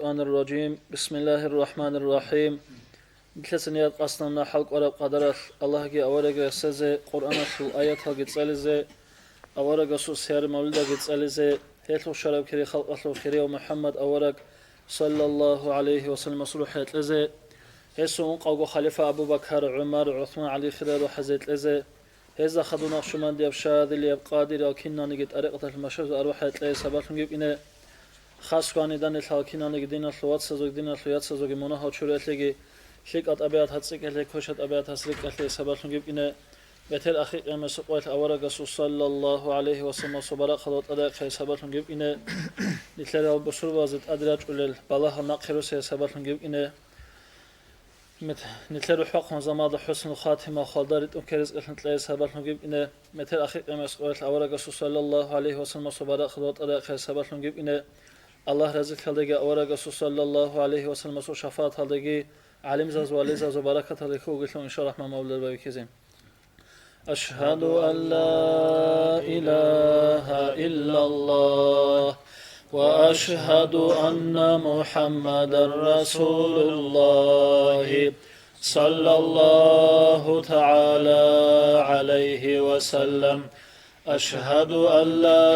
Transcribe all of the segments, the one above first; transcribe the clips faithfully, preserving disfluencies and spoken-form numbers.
الشيطان الرجيم. بسم الله الرحمن الرحيم. Нилъеца ният къасдана хӀалкӀвараб къадаралъ Аллагьги аварагги рехсезе, Къуръаналъул аяталги цӀализе, аварагасул сияр-мавлидаги цӀализе, гьелъул щвараб кири халкъалъул хирияв МухӀаммад авараг, саллаллагьу гӀалайгьи ва салламасул, рухӀ гьекьезе, гьесул ункъавго халифа Абу Бакар, ГӀумар, ГӀусман, ГӀали хириял рухӀазе кьезе, гьезда хадуб, накъшубандияб, шазилияб, къадириял, киналниги тӀарикъаталъул машаихзул арвахӀ гьекьезе сабаблъун гибкӀине, хас ккани данделъал киналниги диналъул вацазул, диналъул яцазулги мунагьал чуриялъеги, лъикӀал тӀабигӀатал цӀикӀкӀалъе, квешал тӀабигӀатал рикӀкӀалъе сабаблъун гибкӀине, бетӀер ахир къиямасеб къоялъ аварагасул, саллаллагьу гӀалайгьи ва салламасул, баракъал ва тӀадегӀахъе сабаблъун гибкӀине, нилъерал бусурбабазе тӀаде рачӀулел балагьал нахъе росизе сабаблъун гибкӀине, Мет-, нилъер рухӀ бахъун заманалда хӀуснул хатима, хвалда ритӀун ккезе ризкъалъун кьезе сабаблъун гибкӀине, метер ахир къиямасеб къоялъ аварагасул, саллаллагьу гӀалайгьи ва салламасул, баракъал ва тӀадегӀахъе сабаблъун гибкӀине, Аллагь разилъалдаги аварагасул, саллаллагьу гӀалайгьи ва салламасул, шафагӀаталдаги, гӀалимзабаз, вализабазул баракаталдаги хьугьулгилъун, иншаллагь, мавлар байбихьизе. أشهد أن لا إله إلا الله، وأشهد أن محمدا رسول الله، صلى الله تعالى عليه وسلم. أشهد أن لا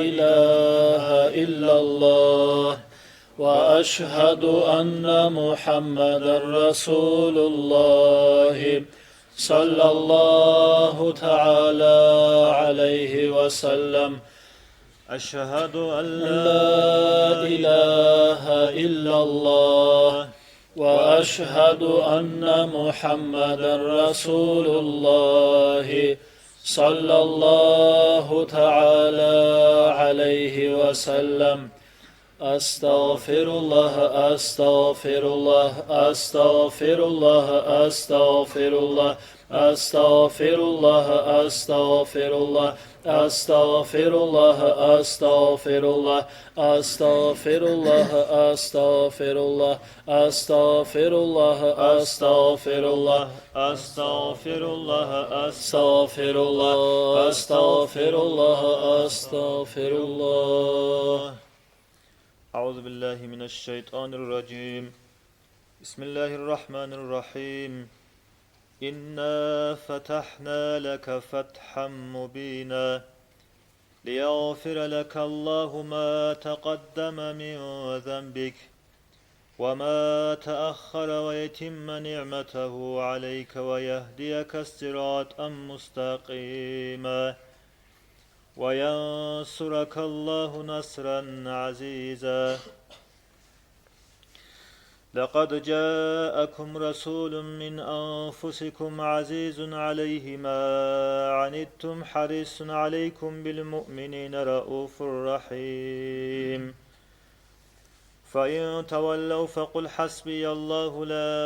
إله إلا الله، وأشهد أن محمدا رسول الله، صلى الله تعالى عليه وسلم. أشهد أن لا إله إلا الله، وأشهد أن محمدا رسول الله، صلى الله تعالى عليه وسلم. أستغفر الله، أستغفر الله، أستغفر الله، أستغفر الله، أستغفر الله، أستغفر الله، أستغفر الله، أستغفر الله، أستغفر الله، أستغفر الله، أستغفر الله، أستغفر الله، أستغفر الله، أستغفر الله، أستغفر الله. أعوذ بالله من الشيطان الرجيم. بسم الله الرحمن الرحيم. إنا فتحنا لك فتحا مبينا ليغفر لك الله ما تقدم من ذنبك وما تأخر ويتم نعمته عليك ويهديك صراطا مستقيما. وينصرك الله نصرا عزيزا. لقد جاءكم رسول من أنفسكم عزيز عليه ما عنتم حريص عليكم بالمؤمنين رءوف رحيم. فإن تولوا فقل حسبي الله لا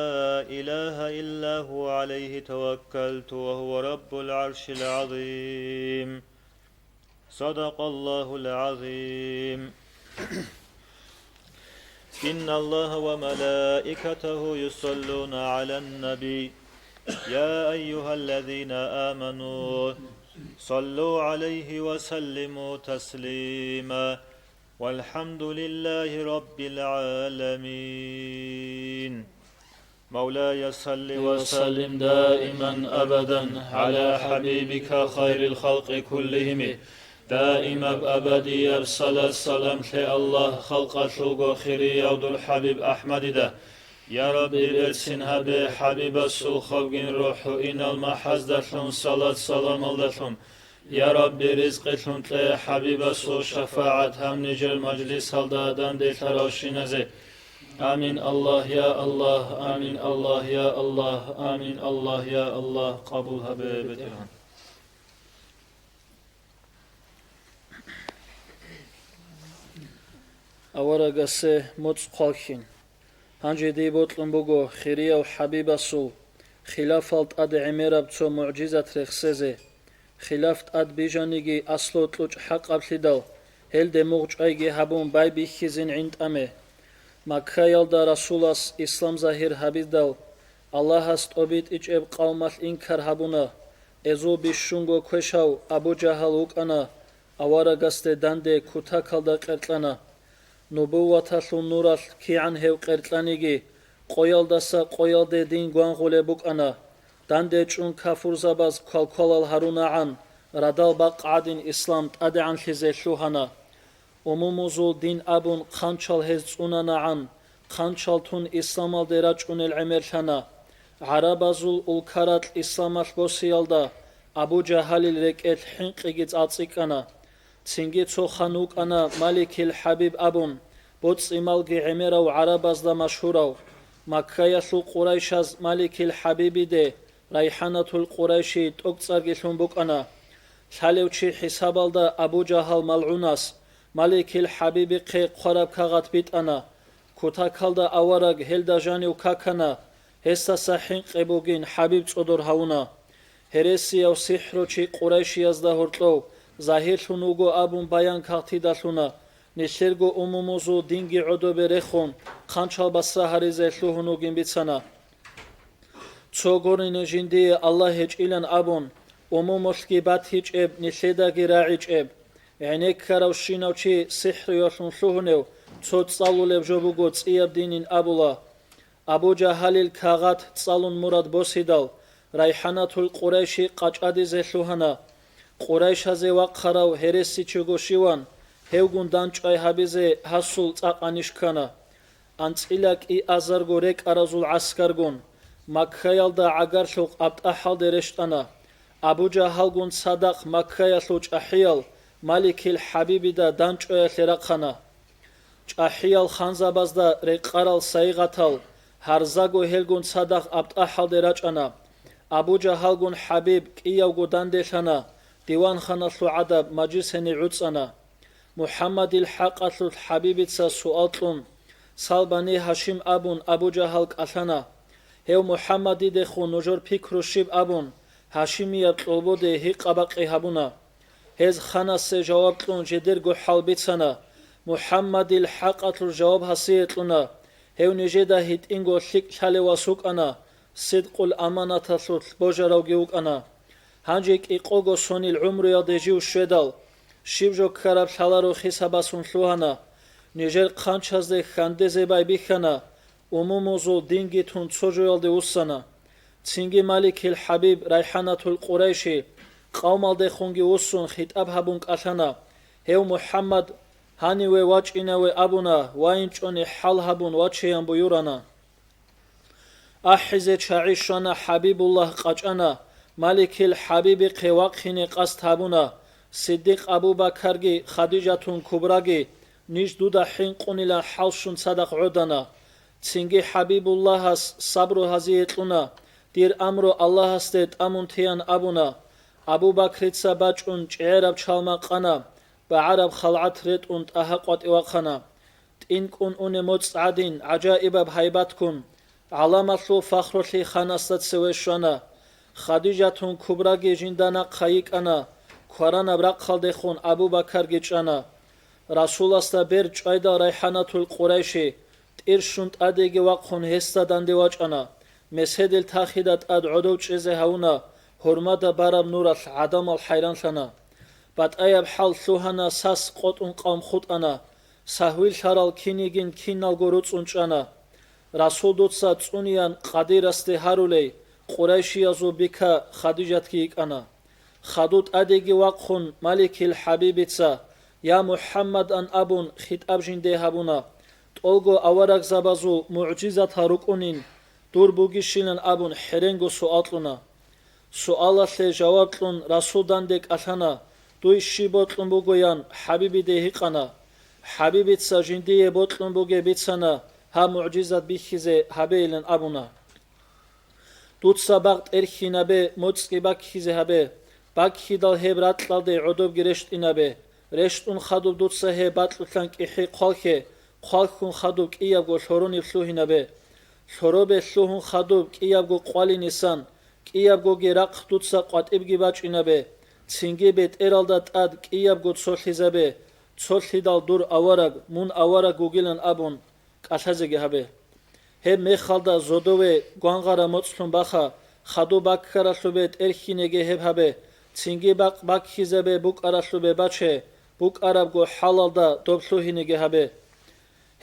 إله إلا هو عليه توكلت وهو رب العرش العظيم. صدق الله العظيم. إن الله وملائكته يصلون على النبي، يا أيها الذين آمنوا صلوا عليه وسلموا تسليما. والحمد لله رب العالمين. مولاي صل وسلم دائما أبدا على حبيبك خير الخلق كلهم. Даимаб абадияб салат-салам лъе, Аллагь, халкъалъулго хирияв дур ХӀабиб АхӀмадида. Я Рабби, берцин гьабе ХӀабибасул хабгин рухӀ гьуинал махӀаздалъун, салат-саламалдалъун. Я Рабби, ризкъилъун кье ХӀабибасул шафагӀат гьаб нижер мажлисалда данделъаравщиназе. Амин, Аллагь, я Аллагь, амин, Аллагь, я Аллагь, амин, Аллагь, я Аллагь, къабул гьабе, БетӀергьан. Аварагасе моцӀ хъвалхьин. Гьанже дие бокьун буго хирияв ХӀабибасул хилафал тӀад гӀемераб цо мугӀжизат рехсезе. Хилаф тӀад бижаниги, аслу кьучӀ хӀакъаблъидал, гьелде мугъ чӀвайги гьабун байбихьизин гӀинтӀаме. Маккаялда Расулас ислам загьир гьабидал, Аллагьас тӀобитӀичӀеб къавмалъ инкар гьабуна. Эзул бищунго квешав Абу Жагьал вукӀана, аварагасде данде кутакалда къеркьана. Нубувваталъул нуралъ кигӀан гьев къеркьаниги, къоялдаса къоялде дин гвангъулеб букӀана. Данде чӀун кафурзабаз квалквалал гьарунагӀан, радал бакъ гӀадин ислам тӀадегӀанлъизе лъугьана. Умумузул дин абун хъанчал гьез цӀунанагӀан, хъанчал тун исламалде рачӀунел гӀемерлъана. ГӀарабазул улкаракь исламалъ босиялда Абу Жагьалил рекӀелъ хӀинкъиги цӀалцӀикӀкӀана. Цинги цо хан вукӀана Маликил ХӀабиб абун, боцӀи-малги гӀемерав гӀарабазда машгьурав. Маккаялъул къурайшаз Маликил ХӀабибиде Райханатул Къурайши тӀокӀцӀарги лъун букӀана. Лъалев чи хӀисабалда Абу Жагьал малгӀунас Маликил ХӀабибихъе хъвараб кагъат битӀана. Кутакалда авараг гьелда жанив какана, гьесдаса хӀинкъи бугин ХӀабиб цӀодор гьавуна. Гьересияв сихӀручи къурайшиязда гьоркьов загьирлъун вуго абун баян кагътидалъуна, нилъерго умумузул динги гӀодобе рехун, хъанчал басра гьаризе лъугьун вугин бицана. Цо гурине жиндие Аллагь гьечӀилан абун, умумулъги батичӀеб, нилъедаги рагӀичӀеб. ГӀенеккаравщинав чи сихӀруялъун лъугьунев цо цӀалулеб жо буго цӀияб динин абула. Абу Жагьалил кагъат цӀалун мурад босидал, Райханатул Къурайши къачӀадизе лъугьана. Къурайшазе вахъарав гьересичего щиван, гьевгун данчӀвай гьабизе гьасул цӀакъ анищ ккана. АнцӀила кӀиазарго рекӀаразул гӀаскаргун, Маккаялда гӀагарлъухъ АбтӀахӀалде рещтӀана. Абу Жагьалгун цадахъ Маккаялъул чӀахӀиял Маликил ХӀабибида данчӀваялъе рахъана. ЧӀахӀиял ханзабазда рекъарал сайигъатал гьарзаго гьелгун цадахъ АбтӀахӀалде рачӀана. Абу Жагьалгун ХӀабиб кӀиявго данделъана, диванханалъул гӀадаб мажлис гьенир гӀуцӀана. МухӀаммадил хӀакъалъулъ ХӀабибица суал кьун, Сал Бани Гьашим абун Абу Жагьал кӀалъана. Гьев МухӀаммадидехун нужер пикру щиб абун, гьашимияб кьолбоде гьикъа-бакъи гьабуна. Гьез ханасе жаваб кьун жидерго хӀал бицана. МухӀаммадил хӀакъалъулъ жаваб гьасие кьуна. Гьев нижеда гьитӀинго лъикӀ лъалев вас вукӀана, сидкъул аманаталъулъ божаравги вукӀана. Гьанже кӀикъого сонил гӀумруялде жив щведал, щиб жо ккараб лъаларо хисабасун лъугьана. Нижер хъанчазде хьандезе байбихьана, умумузул динги тун цо жоялде вуссана. Цинги Маликил ХӀабиб Райханатул Къурайши къавмалдехунги вуссун хитӀаб гьабун кӀалъана. Гьев МухӀаммад гьаниве вачӀинаве абуна ва инчӀони хӀал гьабун вачеян буюрана. АхӀизе чагӀи щвана, ХӀабибуллагь къачӀана, Маликил ХӀабибихъе вахъине къасд гьабуна, Сиддикъ Абу Бакарги Хадижатун Кубраги ниж дуда хӀинкъунилан хӀалщун цадахъ гӀодана. Цинги ХӀабибуллагьас сабру гьазие кьуна, дир амру Аллагьасде тӀамун теян абуна. Абу Бакрица бачӀун чӀегӀераб чалма къана, багӀараб халгӀат ретӀун тӀагьа къватӀивахъана. ТӀинкӀун унеб моцӀ гӀадин гӀажаибаб гьайбатккун, гӀаламалъул фахрулъи ханасда цеве щвана. Хадижатун Кубраги жинда нахъа йикӀана, кваранаб рахъалдехун Абу Бакарги чӀана. Расуласда бер чӀвайдал Райханатул Къурайши, тӀир щун тӀадеги вахъун гьесда данде вачӀана. Меседил тахида тӀад гӀодов чӀезе гьавуна, гьурмада бараб нуралъ гӀадамал хӀайранлъана. БатӀаяб хӀал лъугьана, сас къотӀун къавм хутӀана. Сагьвилъарал кинигин киналго руцӀцӀун чӀана. Расул дуца цӀунеян Къадирасде гьарулей, Къурайшиязул бика Хадижатги йикӀана. Хаду тӀадеги вахъун Маликил ХӀабибица, «Я МухӀаммад!» ан абун хитӀаб жинде гьабуна. ТӀолго аварагзабазул мугӀжизатал рукӀунин, дур бугищилан абун хӀеренго суал кьуна. Суалалъе жаваб кьун Расул данде кӀалъана, «Дуй щиб бокьун буго?» – ян ХӀабибиде гьикъана. ХӀабибица жиндие бокьун бугеб бицана, гьаб мугӀжизат бихьизе гьабейилан абуна. Дуца багъ тӀерхьинабе, моцӀги баккизе гьабе. Баккидал гьеб ракьалде гӀодобги рещтӀинабе. РещтӀун хадуб дуца гьеб бакьулъан кӀихӀи хъвалхье, хъвалхьун хадуб кӀиябго лъорониб лъугьинабе. Лъоробе лъугьун хадуб кӀиябго къвалинисан, кӀиябгоги рахъ дуца къватӀибги бачӀинабе. Цинги бетӀералда тӀад кӀиябго цолъизабе, цолъидал дур авараг, мун авараг вугилан абун, кӀалъазеги гьабе. Гьеб мехалда зодове гвангъара моцӀлъун баха, хаду баккаралъубе тӀерхьинеги гьеб гьабе, цинги бакъ баккизабе букӀаралъубе баче, букӀарабго хӀалалда доб лъугьинеги гьабе.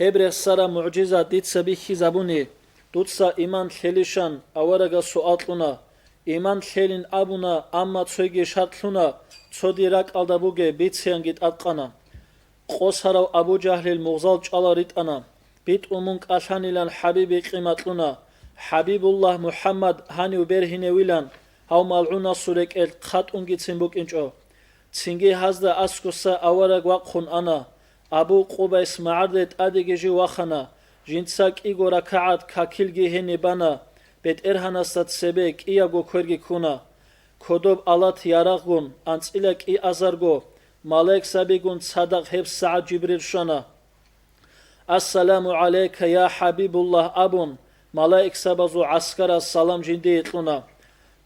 Гьеб рехсараб мугӀжизат дица бихьизабуни, дуца иман лъелищан аварагас суал кьуна. Иман лъелин абуна, амма цоги шарт лъуна, цо дир ракӀалда бугеб бицеянги тӀадкъана. Къосарав Абу Жагьлил мугъзал чӀвалал ритӀана. БитӀун мун кӀалъанилан ХӀабибихъе макьуна. ХӀабибуллагь МухӀаммад гьанив бергьиневилан, гьав малгӀунасул рекӀелъ хъатӀунгицин букӀинчӀо. Цинги гьазда аскӀоса авараг вахъун ана. Абу Къубайс магӀарде тӀадеги жив вахана, жинца кӀиго ракагӀат какилги гьениб бана, БетӀергьанасда цебе кӀиябго кверги ккуна. Кодоб алат ярагъгун, анцӀила кӀиазарго, малаикзабигун цадахъ гьеб сагӀат Жибрил щвана. «Ассаламу гӀалайка, я ХӀабибуллагь», – абун, малаикзабазул гӀаскарас салам жиндие кьуна.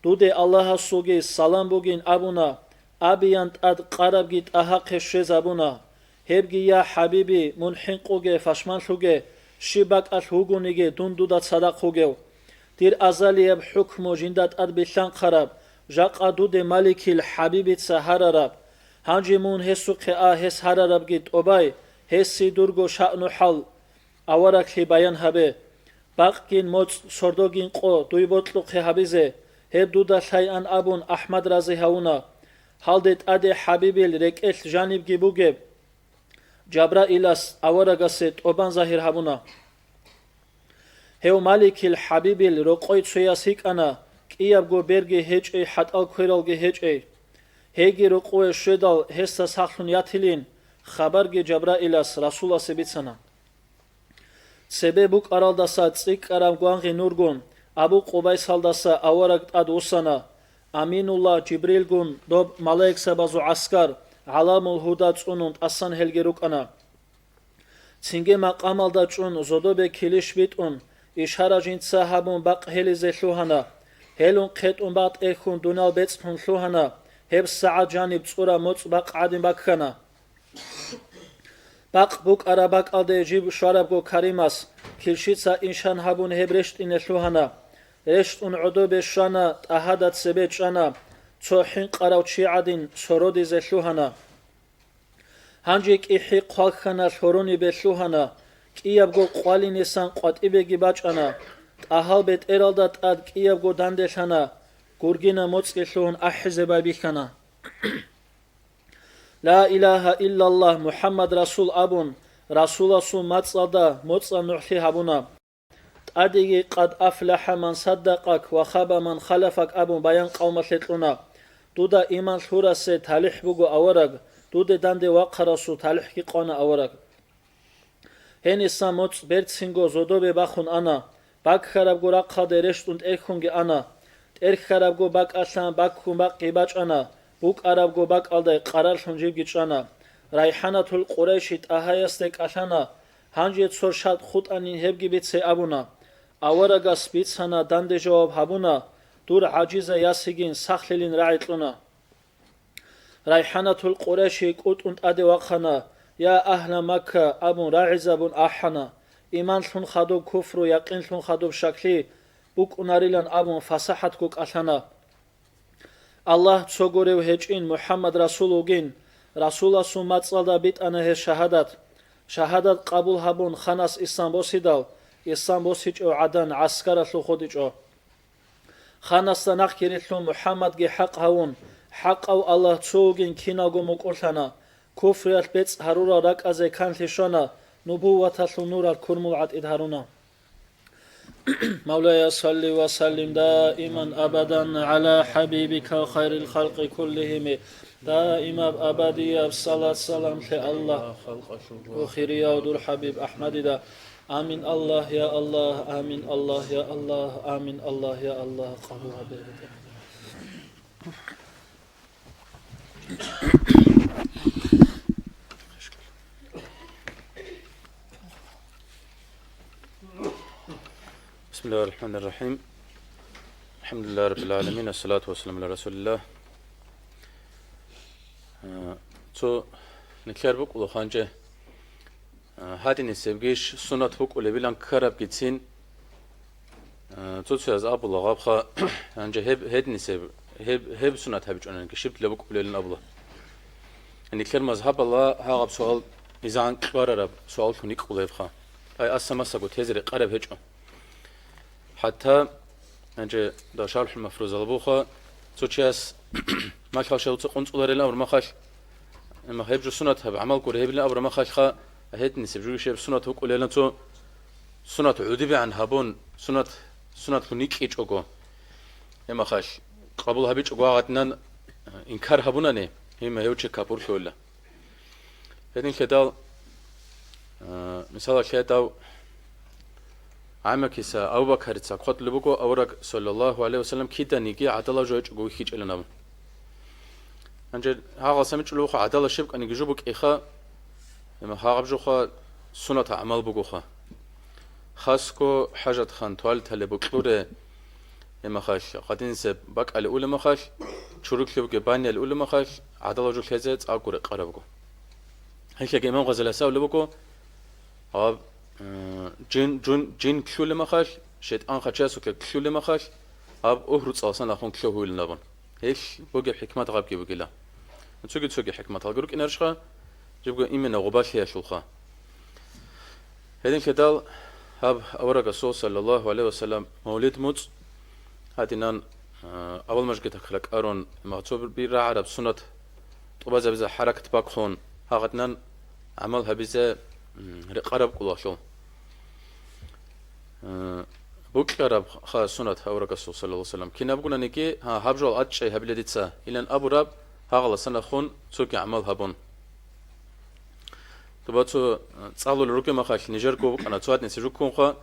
«Дуде Аллагьасулги салам бугин», – абуна, абиян тӀад къарабги ТӀагьахъе щвезабуна. Гьебги, я ХӀабиби, мун хӀинкъуге, пашманлъуге, щиб бакӀалъ вугониги дун дуда цадахъ вугев. Дир азалияб хӀукму жинда тӀад билълъанхъараб, жакъа дуде Маликил ХӀабибица гьарараб. Гьанже мун гьесухъе а гьес гьарарабги тӀобай, гьесие дурго шаъну-хӀал авараглъи баян гьабе. Бакъгин моцӀ, сордогин къо дуй бокьухъе гьабизе, гьеб дуда лъайан абун АхӀмад рази гьавуна. Гьалде тӀаде ХӀабибил рекӀелъ жанибги бугеб, Жабраилас аварагасе тӀобан загьир гьабуна. Гьев Маликил ХӀабибил рокъой цояс йикӀана, кӀиябго берги гьечӀей, хӀатӀал квералги гьечӀей. Гьейги рокъове щведал, гьесда сахлъун ятилин, хабарги Жабраилас Расуласе бицана. Цебе букӀаралдаса цӀикӀкӀараб гвангъи нургун, Абу Къубайсалдаса авараг тӀад вуссана. Аминуллагь Жибрилгун доб малаикзабазул гӀаскар, гӀаламул гьуда цӀунун тӀасан гьелги рукӀана. Цинги макъамалда чӀун зодобе килищ битӀун, ишара жинца гьабун бакъ гьелизе лъугьана. Гьелун хъетӀун бакъ тӀерхьун дунал бецӀлъун лъугьана, гьеб сагӀат жаниб цӀураб моцӀ бакъ гӀадин баккана. Бакъ букӀараб бакӀалде жиб щварабго Каримас килщица иншан гьабун гьеб рещтӀине лъугьана. РещтӀун гӀодобе щвана, ТӀагьада цебе чӀана, цо хӀинкъарав чи гӀадин сородизе лъугьана. Гьанже кӀихӀи хъвалхьана, лъуруни берлъугьана, кӀиябго къвалинисан къватӀибеги бачӀана, ТӀагьал бетӀералда тӀад кӀиябго данделъана, гургина моцӀги лъугьун ахӀизе байбихьана. «Ла илагьа иллаллагь, МухӀаммад расул», – абун, Расуласул мацӀалда моцӀа нугӀлъи гьабуна. ТӀадеги: «Къад афлахӀа ман саддакъак ва хаба ман халафак», – абун баян къавмалъе кьуна. Дуда иман лъурасе талихӀ буго авараг, дуде данде вахъарасул талихӀги къвана авараг. Гьениса моцӀ берцинго зодобе бахун ана, баккарабго рахъалде рещтӀун тӀерхьунги ана. ТӀерхьарабго бакӀалъан баккун бакъги бачӀана, букӀарабго бакӀалда къарарлъун жибги чӀана. РайхӀанатул Къурайши ТӀагьаясде кӀалъана, гьанже цо шартӀ хутӀанин гьебги бице абуна. Аварагас бицана, данде жаваб гьабуна, дур гӀажиза ясигин сахлъилин рагӀи кьуна. РайхӀанатул Къурайши кӀутӀун тӀаде вахъана, «Я агьла Макка», – абун рагӀизабун ахӀана. Иманлъун хадуб куфру, якъинлъун хадуб щаклъи букӀунарилан абун фасахӀатго кӀалъана. Аллагь цо гурев гьечӀин, МухӀаммад расул вугин. Расуласул мацӀалда битӀана гьес шагьадат. Шагьадат къабул гьабун, ханас ислам босидал, ислам босичӀев гӀадан гӀаскаралъув хутӀичӀо. Ханасда нахъги рилълъун МухӀаммадги хӀакъ гьавун, хӀакъав Аллагь цо вугин киналго мукӀурлъана, куфриялъ бецӀ гьарурал ракӀазе канлъи щвана, нубувваталъул нурал курмул гӀатӀид гьаруна. مولاي صل وسلم دائما أبدا على حبيبك خير الخلق كلهم. Даимаб абадияб салат-салам лъе Аллагь ва хирияв дур ХӀабиб АхӀмадида. Амин, Аллагь, я Аллагь, амин, Аллагь, я Аллагь, амин, Аллагь, я Аллагь, къабул гьабе. بسم الله الرحمن الرحيم. الحمد لله رب العالمين. الصلاة والسلام على رسول الله. Э, цо нилъер букӀула ханчӀе. Э, гьадинисебгищ сунат букӀулебилан ккарабгицин, э, цо-цояз абула гъабха, гьанже гьеб гьединисеб, гьеб, гьеб сунат гьабичӀониги щиб дила букӀулелин абула. Нилъер мазгьабала гьагъаб суал изан кьварараб суаллъун йикӀула гьебха. Ай, аса-масаго тезе рекъараб гьечӀо. ХӀатта, гьанже дашалхӀул мафрузал буха, цо чияс малъал шавца къунцӀуларел абур махалъ, гьеб жо сунат гьаб, гӀамал гури гьебилан абур махалъха, гьединисеб жугьи щиб сунат вукӀулелан цо сунат гӀудибегӀан гьабун, сунат, сунатлъун йикӀичӀого. Гьеб махалъ къабул гьабичӀого гьагъадинан инкар гьабунани, гьеб гьев чи капурлъугьила. Гьединлъидал, а, мисалалъе дав гӀамакиса Абу Бакарица хъвалеб буго, авараг, саллаллагьу гӀалайгьи вассалам, киданиги гӀадала жо гьечӀого вихьичӀилан абун. Гьанже гьагъалса мичӀулеб буго гӀадала щибкъаниги жо букӀиха, гьагъаб жоха сунат гӀамал бугоха. Хасго хӀажатхан туалеталде бокьуре, гьеб махалъ, гъадинисеб бакӀалде улеб махалъ, чорхолъе бугеб баняялде улеб махалъ, гӀадала жо лъезе цӀакъго рекъарабго. Гьелъеги имам Гъазалияс абулеб буго, гьаб, э, жин, жун, жин лъулеб махалъ, шайтӀан хъачасухъе лъулеб махалъ, гьаб угьруцӀалъан ахун лъугьуйилан абун. Гьелъ бугеб хӀикмат гьабги бугила. Цоги-цоги хӀикматалги рукӀинарищха, жибго имина гъубалъиялъулха. Гьединлъидал гьаб аварагасул, саллаллагьу гӀалайгьи вассалам, мавлид муцӀ гьадинан, а, авал мажгитахъ ракӀарун, махцуб би рагӀараб сунат тӀубазабизе хӀаракат бахъун, гьагъадинан гӀамал гьабизе, м, рекъараб кӀулалъул. Э, букьараб ха сунат аварагасул, саллаллагьу гӀалайгьи вассалам. Кинабгунаниги, гьа, гьаб жо алчӀай гьабила дица, илан абураб, гьагъаласан ахун цоги гӀамал гьабун. Дуба цо, э, цӀалулел ругеб махалъ нижерго букӀана цо гьадинисеб жо ккунха,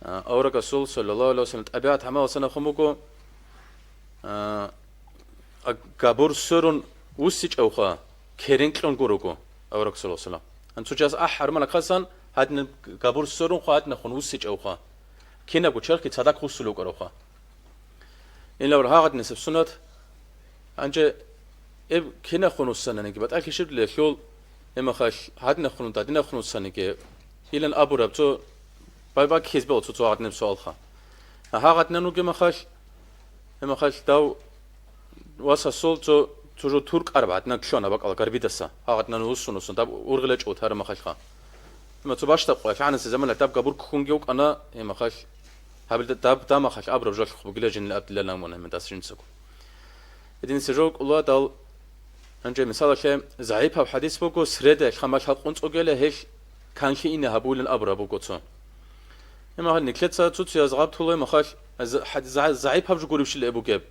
э, аварагасул, саллаллагьу гӀалайгьи вассалам, тӀабигӀат гӀамаласан ахун буго, э, а, габур сверун вуссичӀевха, керен кьун гурого, авараг, саллаллагьу гӀалайгьи вассалам. Анцу час ахӀ гьармана касан, гьадинаб габур сверунха, гьадинахун вуссичӀевха. Кинабго черхги цадахъ вуссулев вукӀаравха. Ин абур гьагъадинисеб сунат. Гьанже эб кинахун вуссананиги, батӀалъи щиб лъул, гьеб махалъ гьадинахун, дадинахун вуссаниги, илан абураб цо бай-, баккизе бегьула цо-цо гьагъадинаб суалха. Гьагъадинан вугеб махалъ, гьеб махалъ дав васасул цо, цо жо тур кӀараб гьадинан лъугьана бакӀалда гарбидаса, гьагъадинан вуссун-вуссун, даб ургъила чӀугӀут гьараб махалъха. Гьеб ма цо бащдаб къоялъ гьанасе заманалъ даб габур ккунги вукӀана, гьеб махалъ, гьабилда даб, даб махалъ абураб жо лъухъ бугила жинил абдилла ламуна гьеб дас жинцаго. Гьединлъи жо кӀула дал, гьанже мисалалъе, загӀипаб хӀадис буго, средаялъ хамал халкъун цӀогела гьелъ канлъи ине гьабулин абураб буго цо. Гьеб махалъ никлъеца цуцияз гъаб тулай махалъ, за-, хӀад-, за-, загӀипаб жо гуребщила гьеб бугеб.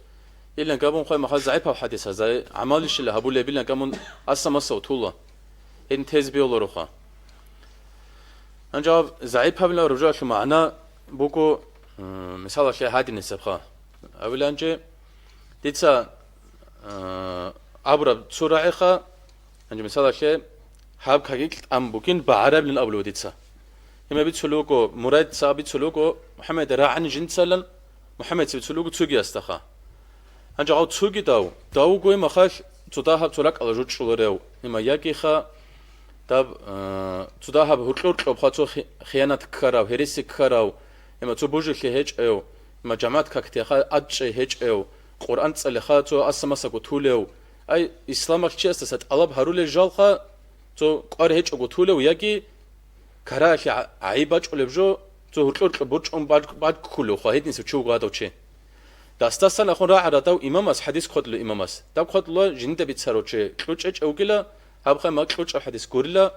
Илан габун хъвай махалъ загӀипаб хӀадис, гьазай гӀамалищила гьабулебилан гамун аса-масав тула. Гьедин тез бегьулароха. Гьанже гьаб загӀипабилан ружалъу магӀна буго, м, мисалалъе гьадинисебха. Абиланчи, дица, а, абураб цо рагӀиха, гьанже мисалалъе, гьаб кагикь тӀам бугин багӀараблин абулев дица. Гьима бицулев вуго, Мурадица бицулев вуго, МухӀаммад рагӀани жинцалан, МухӀаммадица бицулев вуго цугиясдаха. Гьанже гьав цуги дав, дав вуго гьимахалъ цо дагьаб цо ракӀалда жучӀуларев, гьима ягиха, даб, а, цо дагьаб гьуркьур кьобха цо хи-, хиянат ккарав, гьереси ккарав, гьима цо бужилъи гьечӀев, гьима жамагӀат какдеха адчӀей гьечӀев, Къуръан цӀалеха цо аса-масаго тулев. Ай, исламалъ чиясдаса тӀалаб гьарулел жалха, цо кӀвар гьечӀого тулев яги карагьалъе гӀа-, гӀайиб бачӀулеб жо, цо гьуркьур кьо борчӀун бад-, бадккулев хва гьединсев чи вуго гьадав чи. Дасдасан ахун рагӀа радав имамас хӀадис хъвадлу имамас. Даб хъвадлула жинда бицарав чи кьучӀечӀев вугила, гьаб хай ма кьучӀаб хӀадис гурила,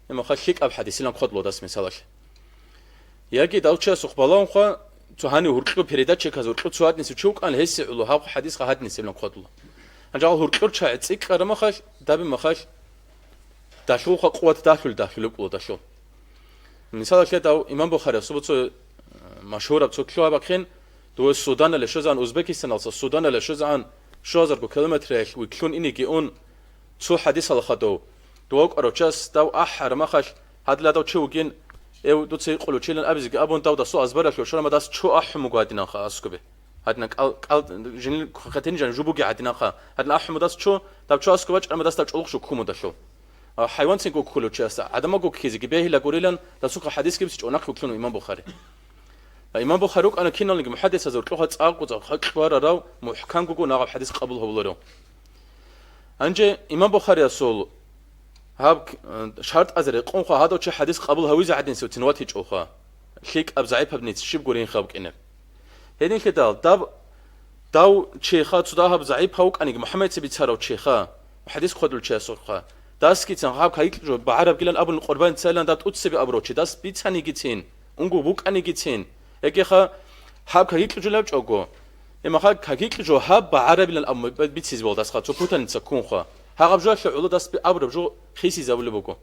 имаха лъикӀаб хӀадисилан хъвадлула дас мисалалъ. Яги дав чиясухъ балагьун хва, цо гьанив гьуркьу передатчиказ гьуркьу цо гьадинсев чи вукӀан, гьесие гӀоло гьаб хӀадисха гьадинсевилан хъвадлула. Гьанже гьал гьуркьур чагӀи цӀикӀкӀараб махалъ, дабе махалъ, далъулха къуват далъул, далъулеб кӀула далъул. Мисалалъе дав имам Бухариясул цо, э, машгьураб цо лъугьа-бахъин, дуе Суданале щвезегӀан, Узбекистаналса Суданале щвезегӀан, щугьазарго километраялъ виклъун инеги ун, цо хӀадисал хадув, дов вукӀарав час дав ахӀар махалъ, гьадла дав чи вугин, эв дуца гьикъулев чилан абизеги абун, дав дасул азбаралъув шарама дас чо ахӀун буго гьадинанха аскубе. Гьадинан кӀал, кӀал, жинил хъатин жан жубуги гьадинанха. Гьадинан ахӀун буго дас чо, дав чо аскуб бачӀарама дас дав чӀолохъ жо ккумудалъув. А, хӀайванцин гуккулев чиясда гӀадамал гуккизеги бегьила гурилан, дасухъа хӀадис гибси чӀонахъ вуклъун имам Бухари. А имам Бухари вукӀана киналниги мухӀаддисазул рукьуха цӀакъу-цӀакъ кьварарав, мухӀкам гуго нагъаб хӀадис къабул гьабуларев. Гьанже имам Бухариясул гьаб, э, шартӀазе рекъонха гьадав чи хадис къабул гьавизе гӀадинсев цин ватичӀоха, лъикӀаб загӀипаб ниц щиб гурин хабкӀине. Гьединлъидал даб, дав чеха цо дагьаб загӀип гьавкӀаниги, МухӀаммадица бицарав чеха, хадис хъвадул чиясухъа, дасгицин гьаб кайикь жо багӀарабгилан абун къурбан цайилан даб тӀуццеби абурав чи дас бицанигицин, унго букӀанигицин, эгеха гьаб кайикь жо лавчӀого, Имаха какикь жо гьаб багӀарабилан аб-, бицизе балдасха цо путаница ккунха. Гьагъаб жоялъе гӀоло дас би-, абураб жо хисизабулеб буго.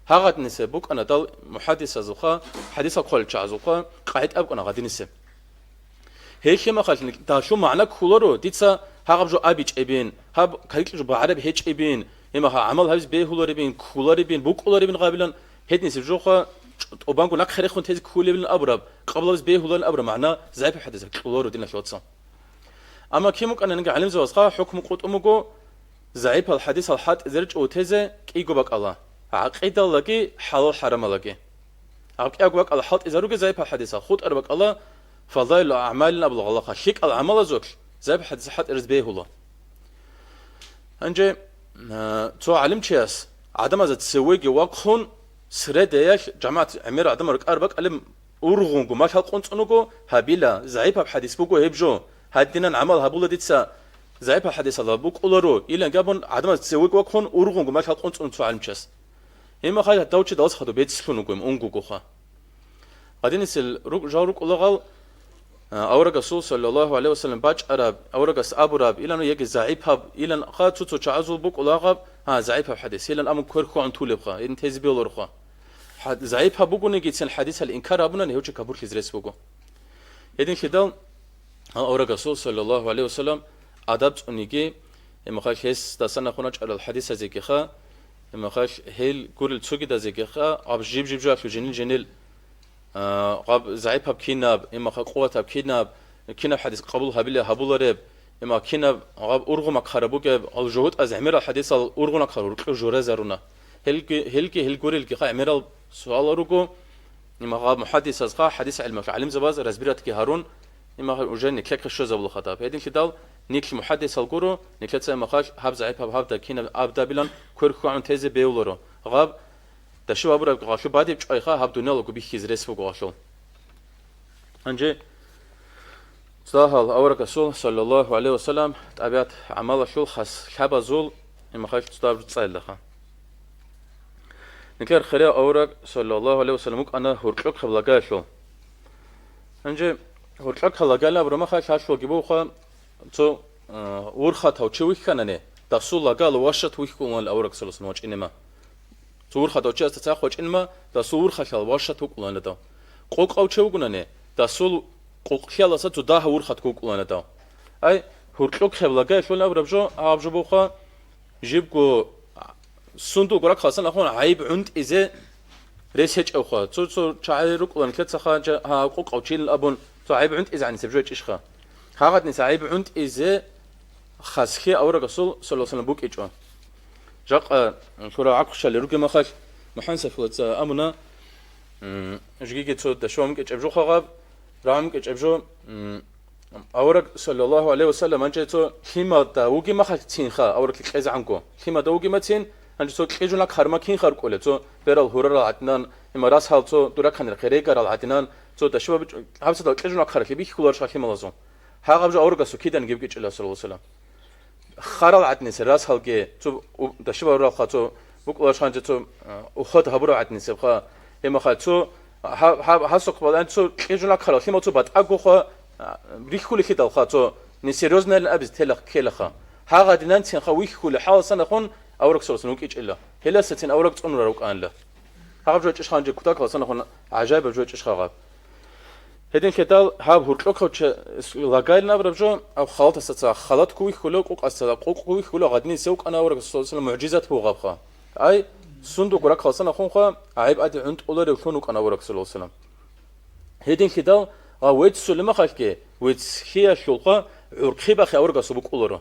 Гьагъадниса букӀана дал мухаддисазулха, хадисал хъвалчагӀазулха, къагӀид абкӀана гъадиниса. Гьелъе махалъ далъул магӀна кколаро, дица гьагъаб жо абичӀебин, гьаб какикь жо багӀараб гьечӀебин, имаха гӀамал гьабиз бегьуларебин, кколаребин, букӀуларебин гъабилан, гьединисеб жоха тӀубанго нахъе рехун тезе кколебилан абураб, къабулабиз бегьуларин абураб магӀна загӀипаб хадисаб кьоларо, диналъул вацал. Амма кин букӀананги гӀалимзабазха хӀукму къутӀун буго, загӀипал хадисал хӀалтӀизе ричӀо утезе кӀиго бакӀала, гӀакъидалаги хӀалал-хӀарамалаги. Гьаб кӀиго бакӀала хӀалтӀизаруге загӀипал хадисал, хутӀар бакӀала фазаилу агӀмалин абула гъалаха, лъикӀал гӀамалазулъ загӀипал хадисал хӀалтӀизе бегьула. Гьанже, а, цо гӀалимчияс гӀадамазда цевеги вахъун, средаялъ жамагӀат гӀемер гӀадамал рукӀар бакӀалеб ургъунго малъал къунцӀун вуго, гьабила, загӀипаб хадис буго гьеб жо, гьадинан гӀамал гьабула дица, загӀипаб хадисалда букӀуларо, илан гьабун гӀадамаз цевеги вахъун ургъунго малъал къунцӀун цо гӀалимчас. Гьеб мехалъ гьав чи далас хадуб бецлъун вуго, ун вугоха. Гьадинисел рук-, жал рукӀулагъал, а, аварагасул саллаллагьу гӀалайгьи вассалам бачӀараб, аварагас абураб, илан яги загӀипаб, илан хъа цо-цо чагӀазул букӀулагъаб, гьа, загӀипаб хадис, илан абун квер хьвагӀун тулебха, ин тезе бегьуларха. ХӀа-, загӀипаб бугонигицин хадисал инкар гьабунани гьев чи капурлъизе рес буго. Гьединлъидал гьав аварагасул, саллаллагьу гӀалайгьи вассалам, адаб цӀуниги, гьеб мехалъ гьесдасан нахъун рачӀарал хадисазегиха, гьеб мехалъ гьел гурел цогидазегиха, гьаб жиб-жиб жоялъул жинил-жинил, а, гьаб загӀипаб кинаб, гьеб мехалъ къуватаб кинаб, кинаб хадис къабул гьабилеб гьабулареб, Имма кинаб гьаб ургъу макъараб бугеб, гьал жугьутӀаз гӀемерал хадисал ургъу макъараб рукьу журазаруна. Гьелги, гьелги, гьел гурелги гӀемерал суалал руго, имма гьаб мухаддисазха хадис гӀелмалъ гӀалимзабаз разбиратги гьарун, имма уже никлъехъе щвезабула хадаб. Гьединлъидал никлъ мухаддисал гуро, никлъеца имахалъ гьаб загӀипаб гьабда кинаб абдабилан квер хьвагӀун тезе бегьуларо. Гьаб дашив абураб гъалъу бадиб чӀвайха гьаб дуниялалго бихьизе рес буго гъалъул. Гьанже цо дагьал авараг Расул, саллаллагьу гӀалайгьи вассалам, тӀабигӀат гӀамалалъул хас лъабазул имахалъ цо дагьаб цӀалилаха. Никлер хирияв авараг, саллаллагьу гӀалайгьи вассалам, вукӀана гьуркьухъеб лагаялъул. Гьанже гьуркьухъа лагаялъ абурамахалъ гьалъулги буха цо, а, урхатав чи вихьанани, дасул лагал ващат вихьулан авараг саллаллагьу гӀалайгьи вассалам вачӀинема. Цо урхатав чиясда цахъ вачӀинма, дасул урхалъал ващат вукӀуланадаw. Къокъав чи вугунани, дасул къокълъияласа цо дагьав урхат вукӀуланадаw. Ай, гьуркьухъеб лагаялъул абураб жо, аб жо буха, жибго сундулго рахъаласан ахун гӀайиб гӀунтӀизе рес гьечӀевха. Цо-цо чагӀи рукӀулан лъецаха жа-, гьа, къокъав чилан абун, цо гӀайиб гӀунтӀизе гӀанисеб жо гьечӀищха. Гьагъадниса гӀайиб гӀунтӀизе хасхи авараг Расул, саллаллагьу гӀалайгьи вассалам, букӀичӀо. Жакъа лъура гӀакълъали ругеб махалъ, МухӀаммад Сафилаца амуна, м, жигиги цо дашвам кӀечӀеб жо хагъаб, рагӀам кӀечӀеб жо, м, авараг, саллаллагьу гӀалайгьи вассалам, гьанже цо лъимада вугеб махалъ цинха, авараг кьезегӀанго. Лъимада вугеб мацин, гьанже цо кьижуна карма кин харкӀулеб, цо берал гьурарал гӀадинан, има расал цо дураканил херегарал гӀадинан, цо дашваб гьабсадал кьижуна каралъи бихьуларищха лъималазул. Гьагъаб жо аварагасул кидан гибкӀичӀила, саллаллагьу гӀалайгьи вассалам. Харал гӀаднисел расалги, цо у-, дашибал ралха цо букӀулаш ханча цо, а, уход гьабурав гӀаднисебха. Гьемаха цо гьа-, гьа-, гьасухъ балан цо кьижуна ккарал лъимал цо батӀагоха, а, рихьулелъидалха цо несерьёзно абиз телах ккелаха. Гьагъадинанцинха вихьулел хӀаласанахун авраг сорасан вукӀичӀила. Гьеласацин авраг цӀунурал рукӀанла. Гьаб жо чӀищ ханча кутакаласанахун гӀажаибаб жо чӀищ хагъаб. Гьединлъидал гьаб гьуркьухъав чи лагайилан абураб жо, гьаб халатасда цо халат ккун вихьула, къукъасда къукъ ккун вихьула, гъадинисев вукӀана авараг саллаллагьу гӀалайгьи вассалам мугӀжизат бугъабха. Ай, сундук рахъалсанахунха, гӀайиб-ади гӀунтӀуларевлъун вукӀана авараг саллаллагьу гӀалайгьи вассалам. Гьединлъидал гьав веццулеб махалъги, веццлъиялъулха гӀурхъи бахъи аварагасул букӀуларо.